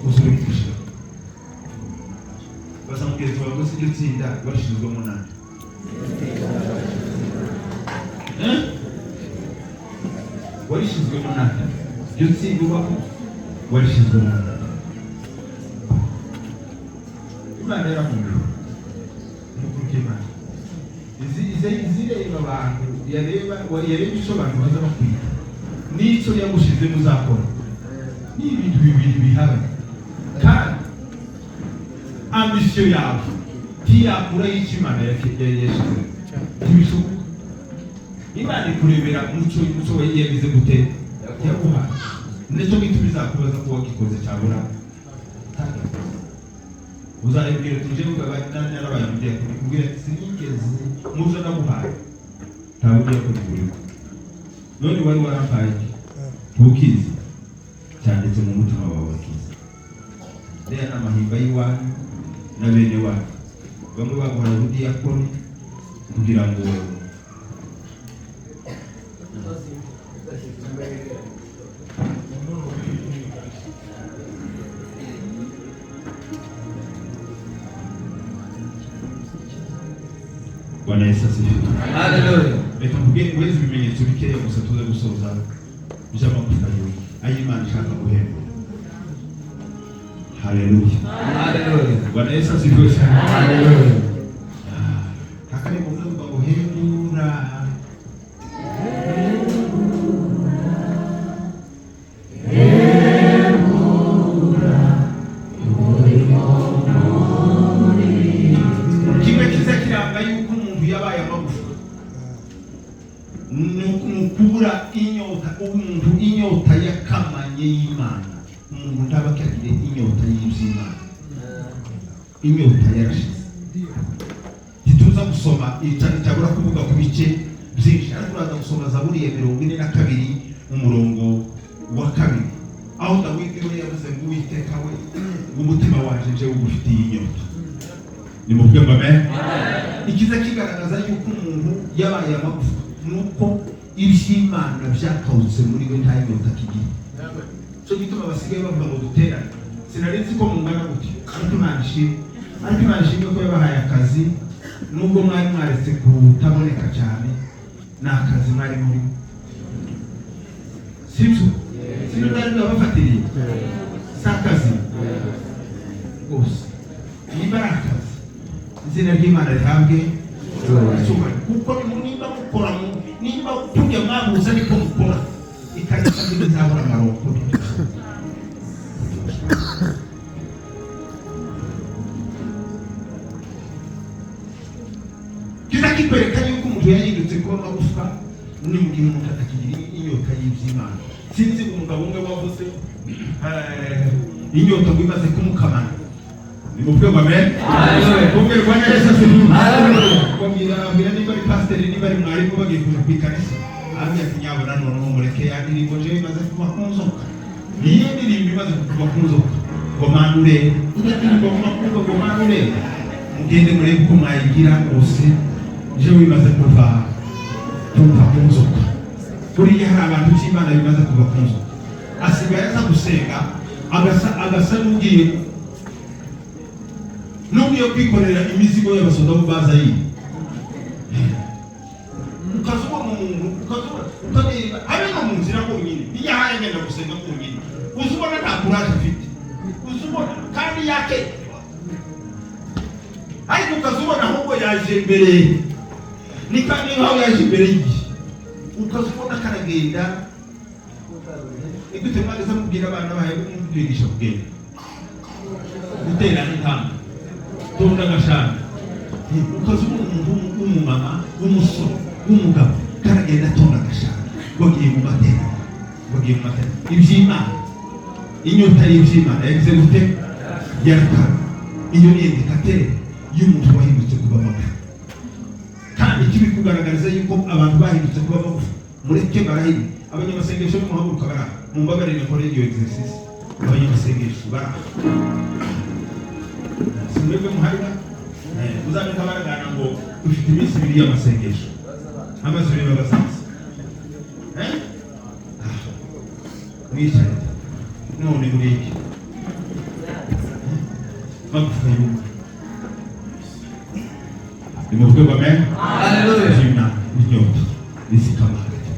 uzurigishyiramo. Baza mugenzi wawe ngo si iryo tsinda washyizwemo nande? Eh? Warishyizwemo nande iryo tsinda ubamo? Warishyizwemo nande? Imana yarakumbuye nukuri kw'Imana izireba abantu, yareba yareba icyo abantu baza bakwita n'icyo yagushizemo uzakora. Ni ibintu bibiri bihabanye, kandi ambition yawe ntiyakura y'icyo Imana yashyize, ntibishoboka. Imana ikurebera muco muco yagize gute, yaguhaye. Nicyo gituma izakubaza ko wagikoze cyabura utagikoze. Uzayibwira uti njyewe narabaye umudiyakoni, kubwira ati sinigeze muzo naguhaye, nta budiyakoni burimo. None wari warampaye iki? Ntukizi, cyanditse mu mutima wawe wakizi. Rero n'amahimba y'iwanyu na bene wanyu bamwe baguhaye ubudiyakoni. Kugira ngo Bwana Yesu asifiwe. Haleluya. Reka mvuge nguheze ibimenyetso bikeya gusa tuze gusoza by'amagufa yawe ay'Imana ishaka guhembura. Haleluya. Haleluya. Bwana Yesu asifiwe cyane. Haleluya. Akari mu rwego ngo hembura. Kimwe kiza kiranga yuko umuntu yabaye amagufa ni ukubura inyota. Umuntu inyota yakamanye y'Imana, umuntu ntaba akagire inyota y'iby'Imana, inyota yarashize. Ntituza gusoma icyabura kuvuga ku bice byinshi, ariko uraza gusoma Zaburi ya 42 umurongo wa 2, aho Dawidi we yavuze ngo Uwiteka we, umutima wanje nje ugufitiye inyota. Nimuvuge ngo amen. Ikiza kigaragaza yuko umuntu yabaye amagufa nuko iby'Imana byakawutse muri we, nta nyota kigira. Cyo gituma basigaye bavuga ngo duterane. Sinari nzi ko mungana gutyo, ariko Imana ishimwe, ariko Imana ishimwe ko yabahaye akazi, nubwo mwari mwaretse kutaboneka cyane, ni akazi mwari murimo, sibyo? Sibyo byari byabafatiriye, si akazi rwose. Niba ari akazi, izina ry'Imana rihabwe icyubahiro, kuko niba mukora, niba tujya mwabuze ariko mukora, ikanisa ntibizabura amaronko. Kiza kikwereka yuko umuntu yahindutse kuba amagufwa ni mu gihe umuntu atakigira inyota y'iby'Imana. Sinzi umugabo umwe wavuze inyota ngo imaze kumukamana. Nimuvuge ngo amen. Muvuge Bwana Yesu asifiwe. Mbwira niba ari pasiteri, niba ari mwarimu, bagiye kuja ku ikanisa, arambwira ati nyabona noneho mureke ya ndirimbo jewe imaze kuva ku nzoka. Niyo ndirimbo imaze kuva ku nzoka ngo manure, iriya ndirimbo kuva ku nzoka ngo manure, mugende murebe uko mwayigira rwose, jewe imaze kuva ku nzoka. Buriya hari abantu by'Imana bimaze kuva ku nzoka, asigaye aza gusenga agasa n'ugiye kwikorera imizigo y'abasoda bo baza yiye. Ukazubona umuntu, ukazubona ukareba abe no mu nzira honyine, iyo ahaye agenda gusenga honyine, uzubona nta kuraje afite, uzubona kandi yake, ariko ukazubona ahubwo yaje imbere, ni kandi nkaho yaje imbere y'igihe, ukazubona karagenda. Igute mwageze mubwira abana bahaye kumwigisha kugenda, gutera intambwe, tonda agashami, ukazubona umuntu w'umumama, w'umusore, w'umugabo karagenda atonda agashami, bagiye mu mateka, bagiye mu mateka. Iby'Imana, inyota y'iby'Imana yagize gute? Yarakara. Iyo ni indikatere y'umuntu wahindutse kuba amagufa. Kandi ikibikugaragariza yuko abantu bahindutse kuba amagufa, mureke barahiri. Abanyamasengesho nimuhaguruka baraha, mumbabarire nkore iyo exercise. Abanyamasengesho baraha, si mwebwe muharira muzabe nkabaragana ngo dufite iminsi ibiri y'amasengesho, amazi ibiri babasanze mwicaye none mureke magufa yumva. Nimuvuge ngo amen. Haleluya. Inyota izikama hagati,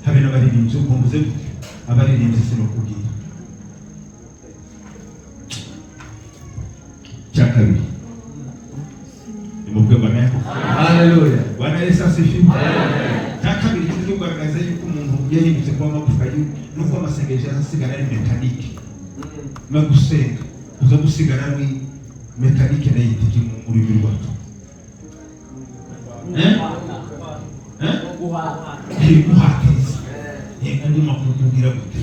habe n'abaririmbyi uko mvuze gutyo, abaririmbyi sinokubwira. Cya kabiri, nimuvuge ngo amen. Haleluya. Bwana Yesu asifiwe. Cya kabiri kiza kugaragaza yuko umuntu yahindutse kuba amagufa nuko amasengesho azasigara ari mekanike, no gusenga uza gusigara ari mekanike nayo mu rurimi rwacu. Guhatiza kuguma kukubwira gute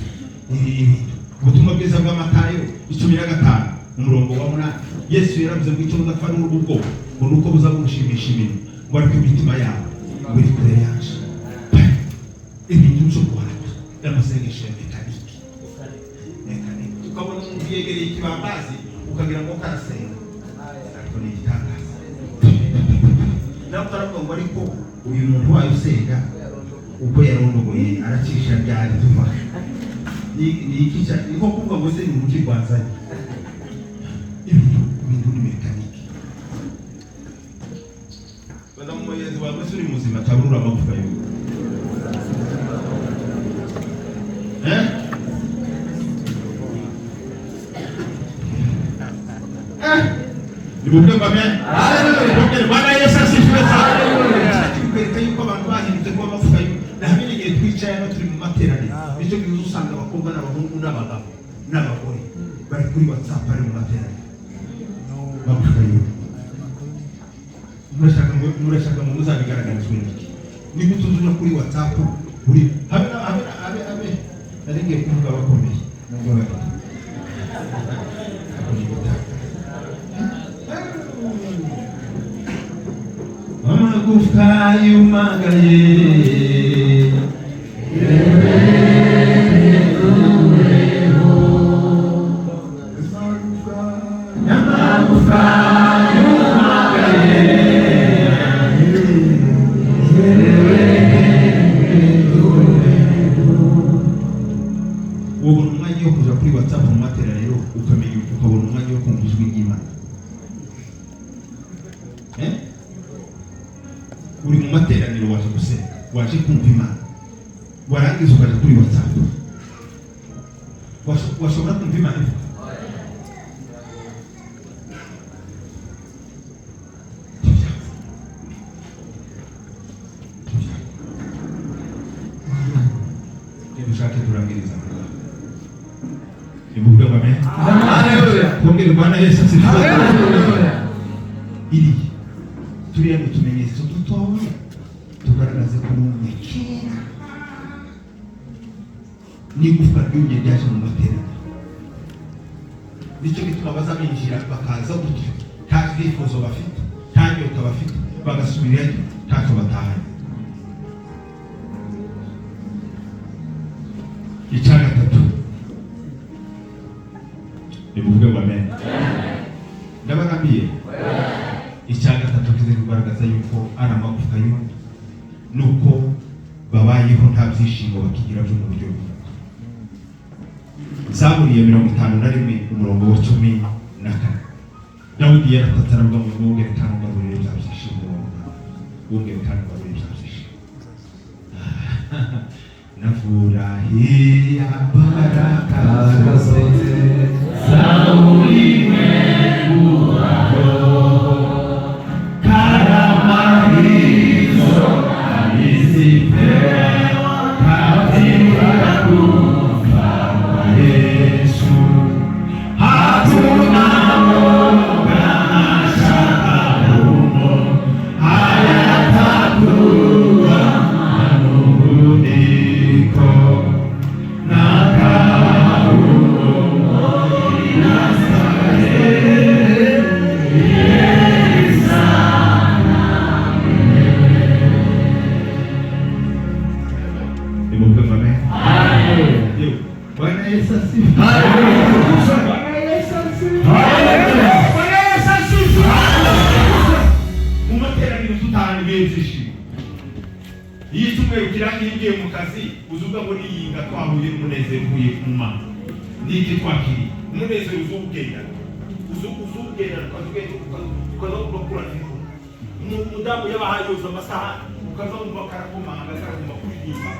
ibintu. Ubutumwa bwiza bwa Matayo 15 umurongo wa 8, Yesu yaravuze ngo icyo mudapfa n'ubu bwoko ngo nuko buza bunshimisha iminwa, ngo ariko imitima yabo ngo iri kure yacu. Ibintu byo guhata n'amasengesho ya mekanike, mekanike. Ukabona umuntu yegereye ikibambazi ukagira ngo karasenga, ariko ni igitangaza. Nawe utaravuga ngo ariko uyu muntu wayo usenga uko yarondogoye aracisha ryari tuva ni iki ni nko kuvuga ngo se ni umuki rwanzanye ibintu ni mekanike baza mu mugenzi wawe se uri muzima taburura amagufa yawe eh nimuvuge ngo amen. Haleluya. Bwana Yesu asifiwe sana. Kikwereka yuko abantu bahindutse kuba amagufa y'ubu na hamwe n'igihe twicaye hano turi mu materaniro nicyo gihe usanga abakobwa n'abahungu n'abagabo n'abagore bari kuri WhatsApp bari mu materaniro magufa y'ubu. Murashaka ngo muzabigaragarizwe n'iki? Ni gute uzunya kuri WhatsApp uri habe habe habe habe nari ngiye kuvuga bakomeye nubwo bari amagufwa yumagaye amagufwa yumagaye ubona umwanya wo kuja kuri WhatsApp mu materaniro ukamenya ukabona umwanya wo kumva ijwi ry'Imana. Uri mu materaniro waje gusenga waje kumva Imana warangiza ukaja kuri WhatsApp washobora kumva Imana ivuga. Nidushake turangiriza nimuvuge ngo amen. Haleluya. Twongere Bwana Yesu asifiwe. Haleluya. Iri turiya ni utumenyetso dutoya tugaragaza ko numye kera n'igufwa ryumye ryaje mu materaniro. Nicyo gituma baza binjira bakaza gutyo nta byifuzo bafite nta nyota bafite bagasubirayo ntacyo batahanye. Icya gatatu nimuvuge ngo amen. Ndabarambiye. Icya gatatu kize kugaragaza yuko ari amagufwa y'undi nuko babayeho nta byishimo bakigira byo mu buryo bw'umwuka. Zaburi ya 51 umurongo wa 14 Dawidi yaratatse aravuga ngo mwongere kandi ungaburire bya byishimo wongere kandi ungaburire bya byishimo. Nafurahia baraka zote za ulimwengu wako, karama hizo alizipewa katika kufa kwa Yesu. Hatuna woga mashaka humo, hayatakuwa manunguniko na kaumo inastarehe sana. Nimuvuge ngo amen. Bwana Yesu asifiwe. Bwana Yesu asifiwe. Bwana Yesu asifiwe. Mu materaniro tutahana ibihe byishimo. Iyo icyumweru kirangiye ugiye mu kazi uzuga ngo niyinga twahuye n'umunezero uvuye mu Mana. Niki twakiriye umunezero uzugenda uzugenda ukaza urakura fiko. Umudamu yabahaye yoza amasahani ukaza wumva karakomanga karaguma kuririmba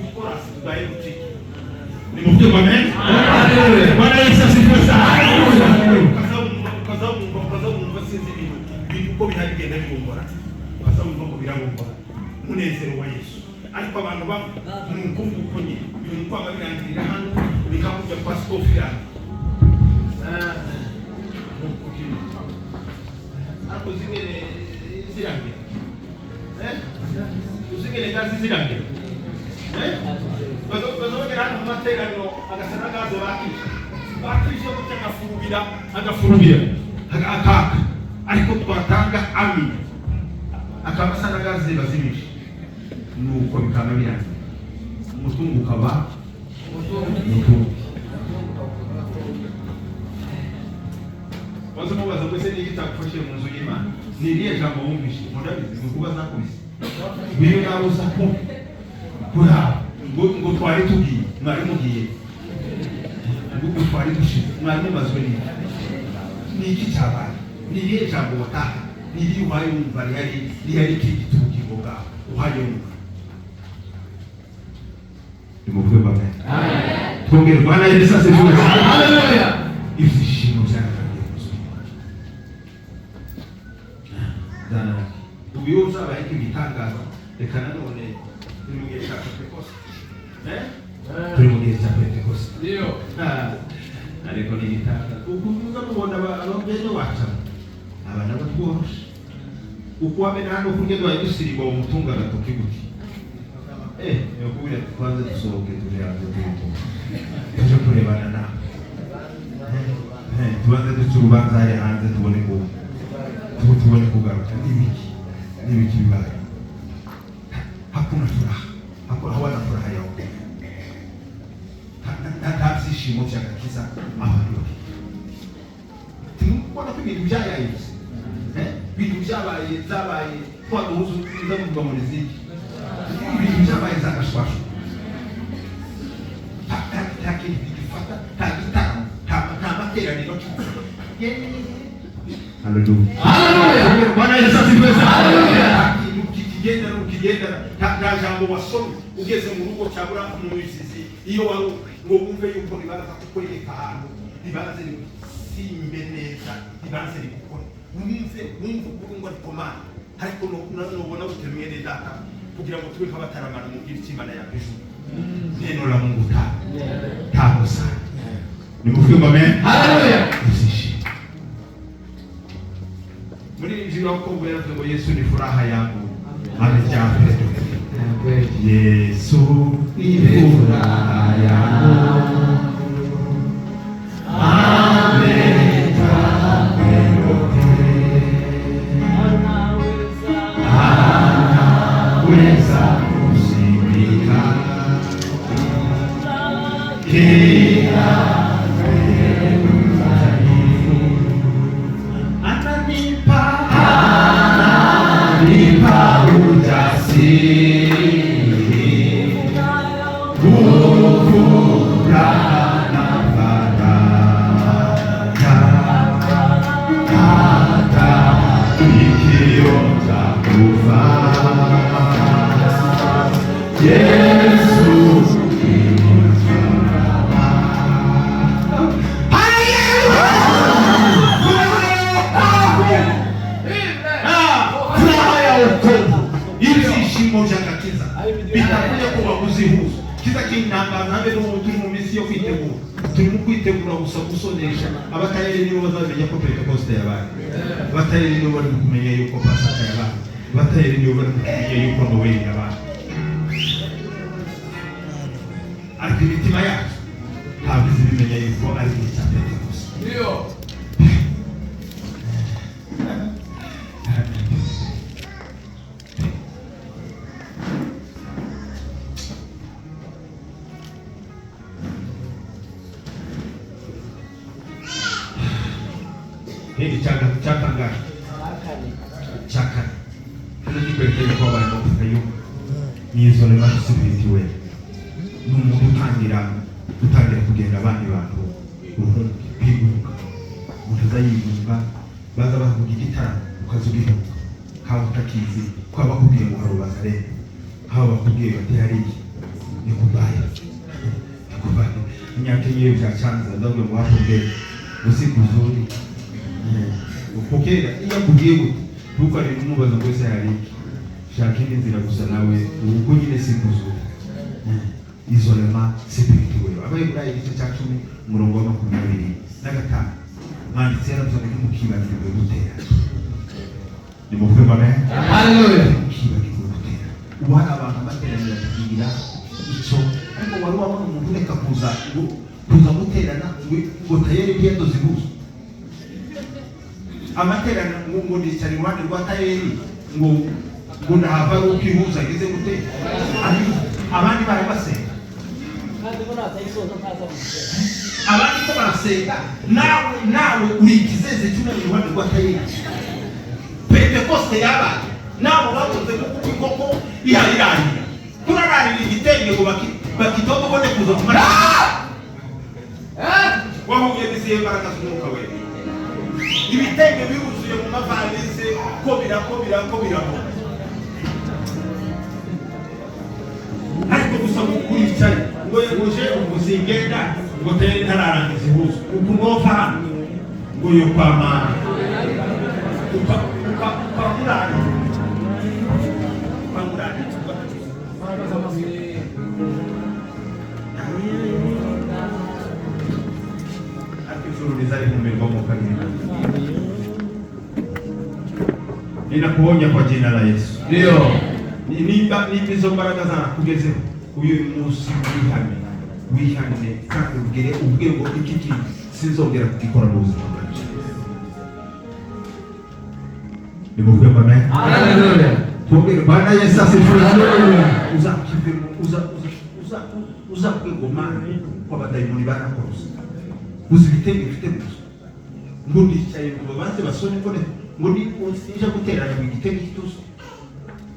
ukora tudaye gucika. Nimuvuge ngo amen. Bwana Yesu asifiwe sana. Ukaza wumva sinzi ibintu uko bihari bigenda bibumbora ukaza wumva ko birabumbora umunezero wa Yesu. Ariko abantu bamwe ni ukumva uko nyine ibintu kwanga birangirira hano bikakujya kwa Sofia ariko zingene zirangira uzingene gazi zirangira bazogera hano mu materaniro agasa n'agazo bakishe gutya agafurubira akaka ariko twatanga amina akaba asa n'agaze bazimisha nuko bikaba birangira umutungo ukaba umutungo. Baza mubaza ngo ese ni iki cyagufashije mu nzu y'Imana? Ni irihe jambo wumvishe? Murabizi ngo kuba zakubise niyo nawe uza kuraba ngo twari tugiye, mwari mugiye, ngo twari dushize, mwari mumazwe n'iki? Ni iki cyabaye? Ni irihe jambo wataha? Ni irihe uhaye wumva rihari kirigita ubugingo bwawe uhaye wumva? Nimuvuge ngo amen. Twongere. Bwana Yesu asifiwe. Haleluya. Ibyishimo byaratangiye kuzura, byararangiye. Ubu iyo uzabaye igitangaza, reka nanone turi mu gihe cya Pentekoste, eh? Turi mu gihe cya Pentekoste. Ndio. Ah, ariko ni igitangaza uko muza mubona ababyeyi wacu aba nabo tworoshe uko wamena hano kurya duhaye dusirimba mu mutunga agatoki gute, eh, ni ukubwira ati twanze dusohoke tuje hanze tuyitunga tuje kurebana nawe. Eh, tubanze duce urubanza hariya hanze tubone ko tubone kugaruka. N'ibiki n'ibiki bibaye? Hakuna furaha, hawana furaha ya wokovu, nta byishimo by'agakiza abantu bafite. Turimo ko ibintu byayayutse, eh? Ibintu byabaye byabaye twa duhuzu tuza muvuga muri ziki, ibintu byabaye za gashwashwa. Nta kintu gifata, nta gitaramo, nta materaniro. Haleluya. Haleluya. Bwana Yesu asifiwe sana. Haleluya. Nta kintu kikigendana ukigendana, nta jambo wasomye ugeze mu rugo cyabura mu mizizi iyo wari ngo wumve yuko ribanza kukwereka ahantu, ribanze rigusimbe neza, ribanze rigukore, wumve uburungo rikomana. Ariko nubona gute mwene data kugira ngo tube nk'abataramana mu bwira icyo Imana yakwijuru neno la Mungu tamu sana. Nimuvuge ngo amen. Haleluya. Ibyishimo muri injili wa Kongo yaravuze ngo Yesu ni furaha yangu, amejaa pendo. Yesu ni furaha yangu, amejaa pendo tele. Anaweza kusimika kila udhaifu. Ananipa ujasiri, nguvu na faraja, hata nikionja kufa. Yesu ni furaha. Furaha ya wokovu, ibyishimo by'agakiza bitakuye ku baguzi huzo kiza kintangaza habe n'ubu turi mu minsi yo kwitegura, turimo kwitegura gusa gusonesha. Abatayeri nibo bazamenya ko Pentekoste yabaye, abatayeri nibo bari kumenya yuko Pasaka yabaye, abatayeri nibo bari kumenya yuko Noweli yabaye, ariko imitima yacu ntabwo izi bimenya yuko ari igihe cya Pentekoste. Ndio. Hili cyatangaje cya kane kiza kikwereka yuko habaye amavuta yo ni isolement spirituel. Ni umuntu utangira kugenda abandi bantu uruhumbi kwigunga, umuntu aza yigunga, baza bavuga igitaramo ukaza ugihunga, haba utakizi ko bakubwiye ngo harubaza rero, haba bakubwiye bati hariya ni kubaye ni kubaye imyaka iyo byacanze ndavuga ngo bakubwiye usiku uzuri upokera iyo akubwiye gute ntukarinde umubaza ngo ese hari iki, shaka indi nzira gusa nawe uko nyine si kuzura. Isolement spirituel. Abaheburayo igice cya 10 umurongo wa 25 mwanditsi yaravuze ngo ntimukibagirwe gutera. Nimuvuge ngo amen. Haleluya. Ntimukibagirwe gutera. Ubu hari abantu amateraniro bakagira icyo, ariko wari wabona umuntu ureka kuza guterana ngo tayeri ntiyadoze ihuzo amateraniro ngo nicara iruhande rwa tayeri ngo ndahava ari uko ihuza ageze gute. Abandi bari basenga, abandi ko barasenga, nawe uri ikizeze cyunamye iruhande rwa tayeri. Petero Pentekoste yabaye nabo bavuze ko kuko inkoko ihayirarira kurararira igitenge ngo bakitoto ubone kuza kumara. Wahuye n'izihe mbaraga z'umwuka wera? Ibitenge biruzuye mu mavalise, ko birako birako birako, ariko gusa ngo uricaye ngo yeguje ubwo singenda ngo tere ntararangiza ihuzu uku nova hano ngo yo kwa mama ukamurara ukamurara. Ariko ijuru rizarihumirwa mu kabiri. Ninakuonya kwa jina la Yesu. Ndio. Nimba izo mbaraga zarakugezeho uyu munsi, wihane, wihane kandi ubwire ubwire ngo iki kintu sinzongera kugikora mu buzima bwanjye. Nimuvuge ngo amen. Haleluya. Tubwire Bwana Yesu asifiwe. Haleluya. Uzakivemo, uza uza uza uzakubwira ngo Mana, ko abadayimoni barakorose, uzi ibitenge mfite gusa ngo ndicaye ngo babanze basone ngo ngo ni sinja guteranya ngo igitenge kituzuye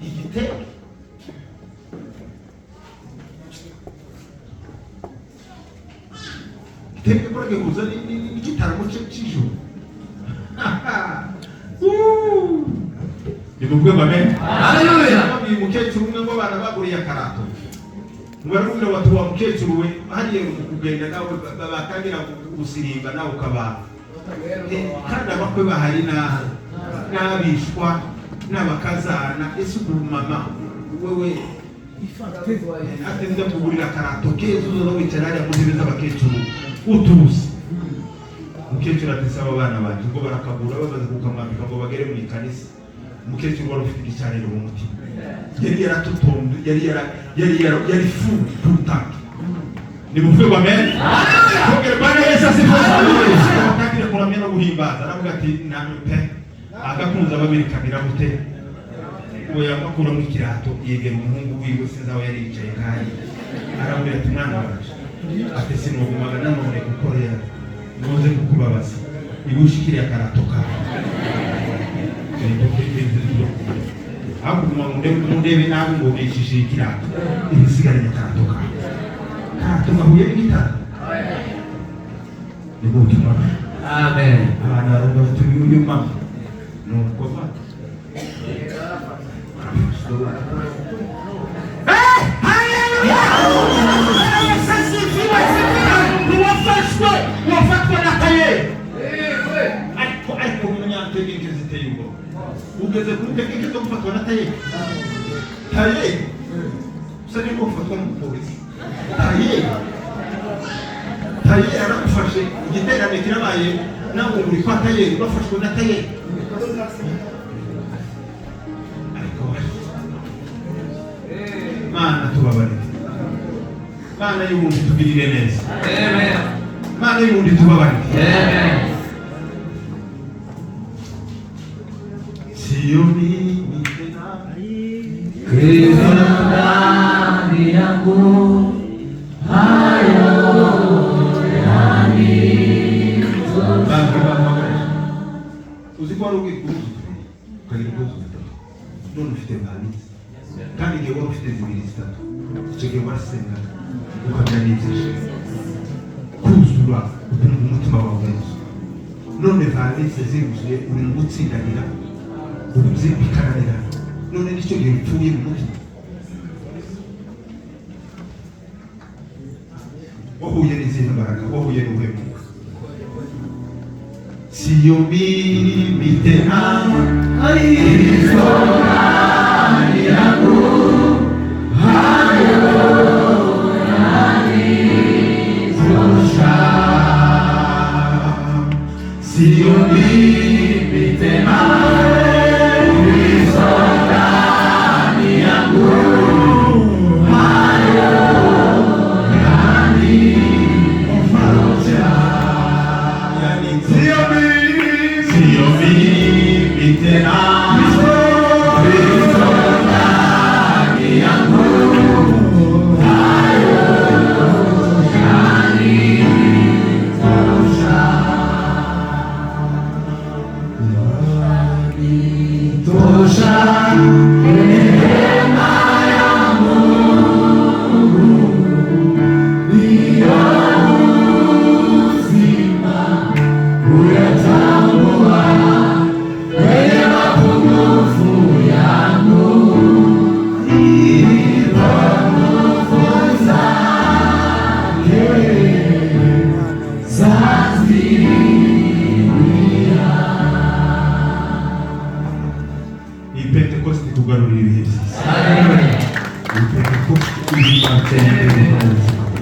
igitenge. Igitenge kora gihuza n'igitaramo cy'ijoro. Nimuvuge ngo amen. Haleluya. Babwiye umukecuru umwe ngo abana baguriye akarato, ngo baramubwira bati: "Wa mukecuru we, hariya mu kugenda nawe batangira gusirimba nawe ukaba kandi abakwe bahari n'abishwa n'abakazana, ese ubu mama wewe ati nza kugurira akarato keza uzoza wicara hariya mu ntebe z'abakecuru utuze." Umukecuru ati: "Saba abana banje." Ngo barakagura, bamaze kukamwambika ngo bagere mu ikanisa. Umukecuru wari ufite igicaniro mu mutima, yari yaratutombe, yari full full tank. Nimuvuge ngo amen. Twongere Bwana Yesu asifiwe. Atangire kuramya no guhimbaza, aravuga ati: "Namwe pe agakunze ababiri kabira gute." Uwo yamakuramo ikirato, yegera umuhungu wiwe, sinzi aho yari yicaye kandi, aramubwira ati: "Mwana wanje," ati, "sinugumaga nanone gukorera ntuze kukubabaza, iba ushikiriye akarato kawe aho kuguma ngo mundebe nabi ngo nishishire ikirato, ibisigaranye akarato kawe." Karato gahuye n'igitaro. Ni ubutumwa. Amen. Abana baravuga bati: "Uyu mama nuko va." Wafashwe, wafatwa na kayeri, ariko umunyantekinike ziteye ubwoba. Ugeze kuri tekinike zo gufatwa na tayeri. Tayeri usa n'urimo gufatwa n'umupolisi. Tayeri, tayeri aragufashe, igiterane kirabaye, nawe uri kwa tayeri, bafashwe na tayeri. Ariko Mana tubabarire, Mana y'ubundi tugirire neza. Amen. Mana y'ubundi tubabarire. Amen. Sio mimi tena. Kristo ndani yangu, hayo. Bantu bampamagaye, uzi ko wari ugiye guhuza ukagira ubwuzu butatu, none ufite valise, kandi igihe wari ufite zibiri zitatu, icyo gihe warasengaga ukagira n'ibyishimo kuzura, ukumva umutima wawe wuzuye. None valise ziruzuye, uri mu gutsindanira ubu bikananirana. None nicyo gihe upfuye mu mutima. Wahuye n'izihe mbaraga? Wahuye n'ubuhe mwuka? Sio mimi tena. Kristo ndani yangu, hayo yanitosha. Sio mimi tena. Kristo ndani yangu, hayo yanitosha. Sio mimi, sio mimi tena. Kristo. Ndashaka ko ibibatera ubuzima bwawe.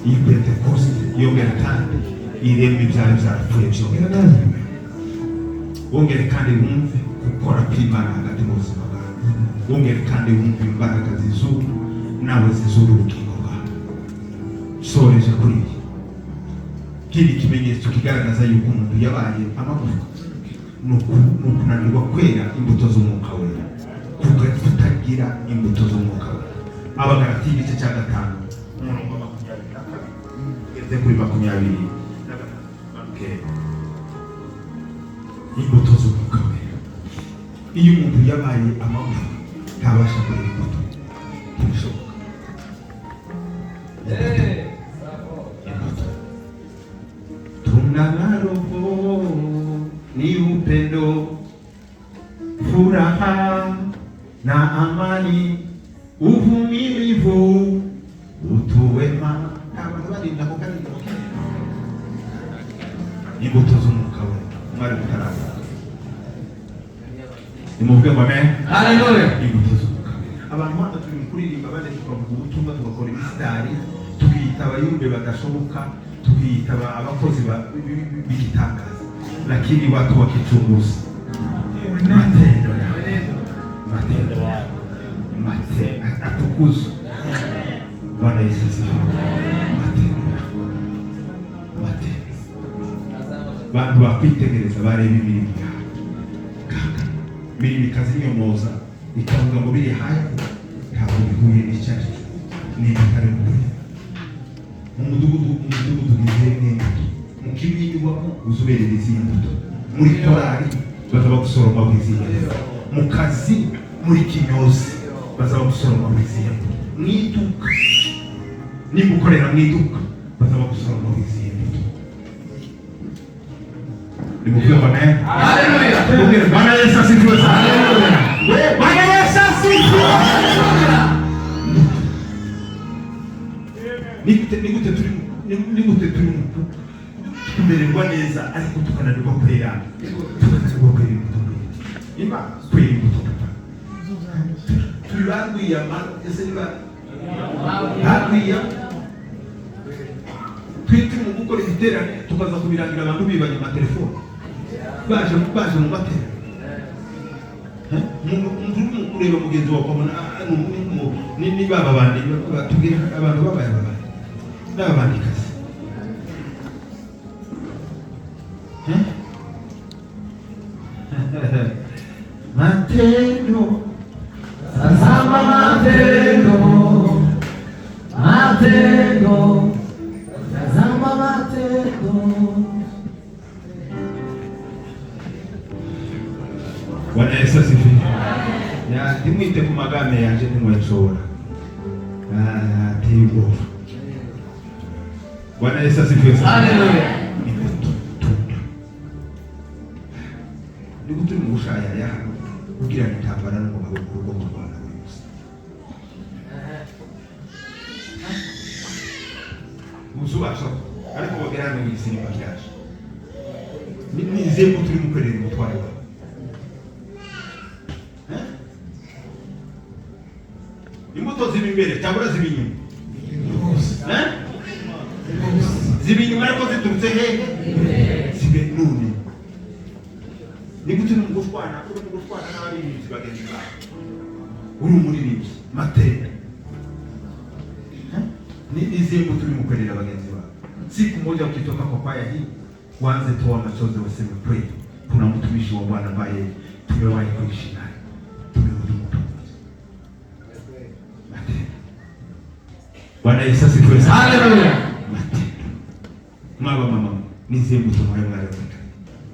Iyi Pentekoste yongera kandi irema ibyari byarapfuye, byongera kandi wongere kandi wumve gukora kw'Imana hagati mu buzima bwawe, wongere kandi wumve imbaraga zizura nawe zizura ubugingo bwawe. Soreje kuri iyi kiri ikimenyetso kigaragaza yuko umuntu yabaye amagufwa ni ukunanirwa kwera imbuto z'Umwuka Wera, kutagira imbuto z'Umwuka Wera. Abagalatiya igice cya 5 umurongo wa 22 ugeze kuri 23. Imbuto z'Umwuka Wera. Iyo umuntu yabaye amagufwa ntabasha kwera imbuto, ntibishoboka. Imbuto. Tunda la Roho ni upendo, furaha na amani, uvumilivu, utu wema. Abantu barinda ko kandi imbuto z'Umwuka Wera mwari mutaravuka, nimuvuge ngo amen. Haleluya. Imbuto z'Umwuka Wera. Abantu hano turi mu kuririmba, abandi tukavuga ubutumwa, tugakora imisitari, tukiyita abayumbe badashoboka, tukiyita abakozi b'igitangaza, lakini watu wakichunguza matendo yao, matendo yao, matendo atukuzwe Bwana Yesu asifiwe. Matendo yao, matendo bantu bakwitegereza bareba imirimo yawe kaka, imirimo ikazinyomoza, ikavuga ngo biri hafi ntabwo bihuye n'icyacu, ni ibitare ukuri. Mu mudugudu, mu mudugudu ugizwe n'imbuto, mu kibindi ubamo uzuberera izindi mbuto, muri korali bazaba gusoroma izindi mbuto, mu kazi muri kinyozi bazaba gusoroma izindi mbuto, mu iduka nimba ukorera mu iduka bazaba gusoroma izindi mbuto. Nimuvuge ngo amen. Haleluya. Mubwire Bwana Yesu asifiwe sana. Bwana Yesu asifiwe. Ni gute turi ni gute turi mu kumererwa neza ariko tukananirwa kwera imbuto imba kwera imbuto papa? Turi barwiyama ese niba barwiya turi mu gukora igiterane, tukaza kubirangira abantu bibanye amatelefone, baje mu materaniro. Umuntu urimo kureba mugenzi wawe ukabona ni baba bandi batubwira abantu babaye ababandi n'ababandikazi. Eh? Matendo. Tazama matendo, matendo, tazama matendo. Bwana Yesu asifiwe. Ya, ntimwite ku magambo yanje, ntimuyashobora. Ateye ubwoba. Bwana Yesu asifiwe sana. Haleluya. Imbuto tunda. Ni gute uri mu gushayaya hano ubwirana intambara n'umugabo mu rugo mu Rwanda buri munsi? Uzubasha ariko bagera hano mu isinima ryaje. Nizeye ko turi mukorera umutware wawe. Eh? Imbuto ziba imbere cyangwa ziba inyuma? Eh? Ziba inyuma, ariko ziturutse hehe? Zibe none. Ni gute uri mu gushwana n'abaririmbyi bagenzi bawe? Uri umuririmbyi matenda. Eh? Ni izihe mbuto uri mukorera bagenzi bawe? Siku moja ukitoka kwa kwaya hii, waanze toa machozi, waseme kweli kuna mtumishi wa Bwana ambaye tumewahi kuishi naye, tumehudumu pamoja. Matendo. Bwana Yesu asifiwe sana. Haleluya. Matendo. Mama, mama, nizihe mbuto mwawe mwaraboneka?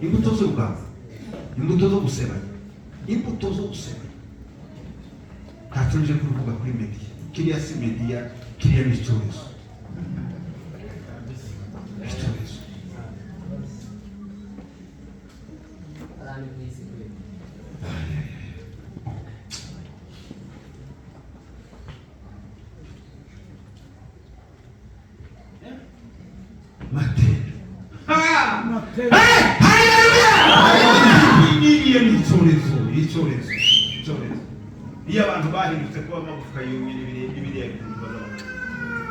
Imbuto z'urugamba, imbuto zo gusebanya, imbuto zo gusebanya. Ntacyo nje kubivuga kuri media, kiriya si media, kiriya ni icyorezo, icyorezo. Matendo. Hey, haleluya! Iriya ni icyorezo, icyorezo, icyorezo. Iyo abantu bahi Bahindutse kuba amagufwa yumye n'ibiriya bintu bazabona.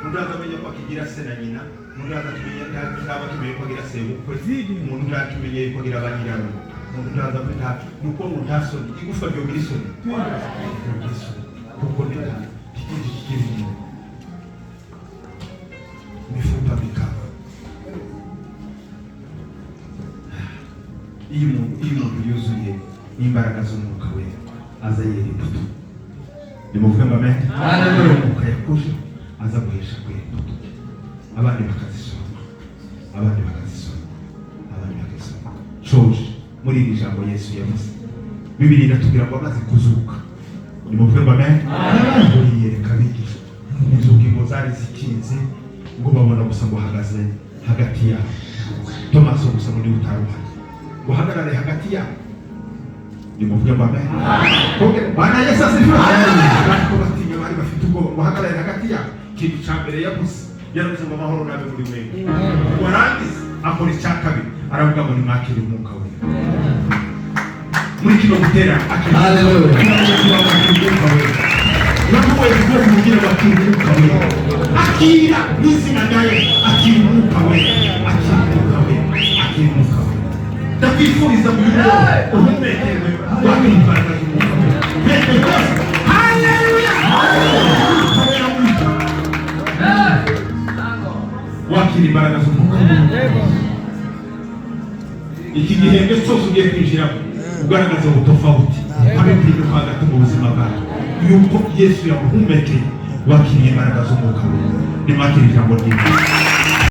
Umuntu azamenya ko akigira se na nyina, umuntu azamenya, ntaba akimenye ko agira sebukwe, umuntu ntakimenye yuko agira ba nyirarume, umuntu ntazamenya ni uko ngo nta soni, igufa ryogira isoni, ryogira isoni kuko ni kikindi kikiri inyuma, mifupa mikavu. Iyo umuntu yuzuye n'imbaraga z'Umwuka Wera, aza yera imbuto. Nimuvuge ngo amen. Hallelujah. Umwuka yakuje aza guhesha kwera imbuto, abandi bakazisoroma, abandi bakazisoroma, abandi bakazisoroma. Shoje muri iri jambo Yesu yavuze, Bibiri iratubwira ngo amaze kuzuka, nimuvuge ngo amen, ngo yiyereka abigishwa. Inzugi ngo zari zikinze, ngo babona gusa ngo ahagaze hagati yabo. Tomaso gusa ngo niwe utari uhari, ngo ahagarare hagati yabo. Nimuvuge ngo amen. Bwana Yesu asifiwe. Ariko batinya, bari bafite ubwoba, ngo ahagarare hagati yabo. Ikintu cya mbere yavuze, yaravuze ngo: "Amahoro nabe muri mwebwe." Warangiza akora icya kabiri, aravuga ngo: "Nimwakire Umwuka Wera." Muri kino giterane Hallelujah. Umwuka Wera nakuboye kubwo kugira ngo akire Umwuka Wera. Akira n'izina rya Yesu, akira Umwuka Wera, akira Umwuka Wera, akira Umwuka Wera. Ndakwifuriza mu mugoroba uhumekerwe, wakira imbaraga z'Umwuka Wera. Pentekoste, haleluya! Umwuka Wera w'Umwuka, wakira imbaraga z'Umwuka Wera. Iki gihembwe cyose ugiye kwinjiramo, ugaragaza ubutofauti, habe impinduka hagati mu buzima bwawe, yuko Yesu yaguhumekeye, wakiriye imbaraga z'Umwuka Wera. Nimwakira ijambo ry'Imana.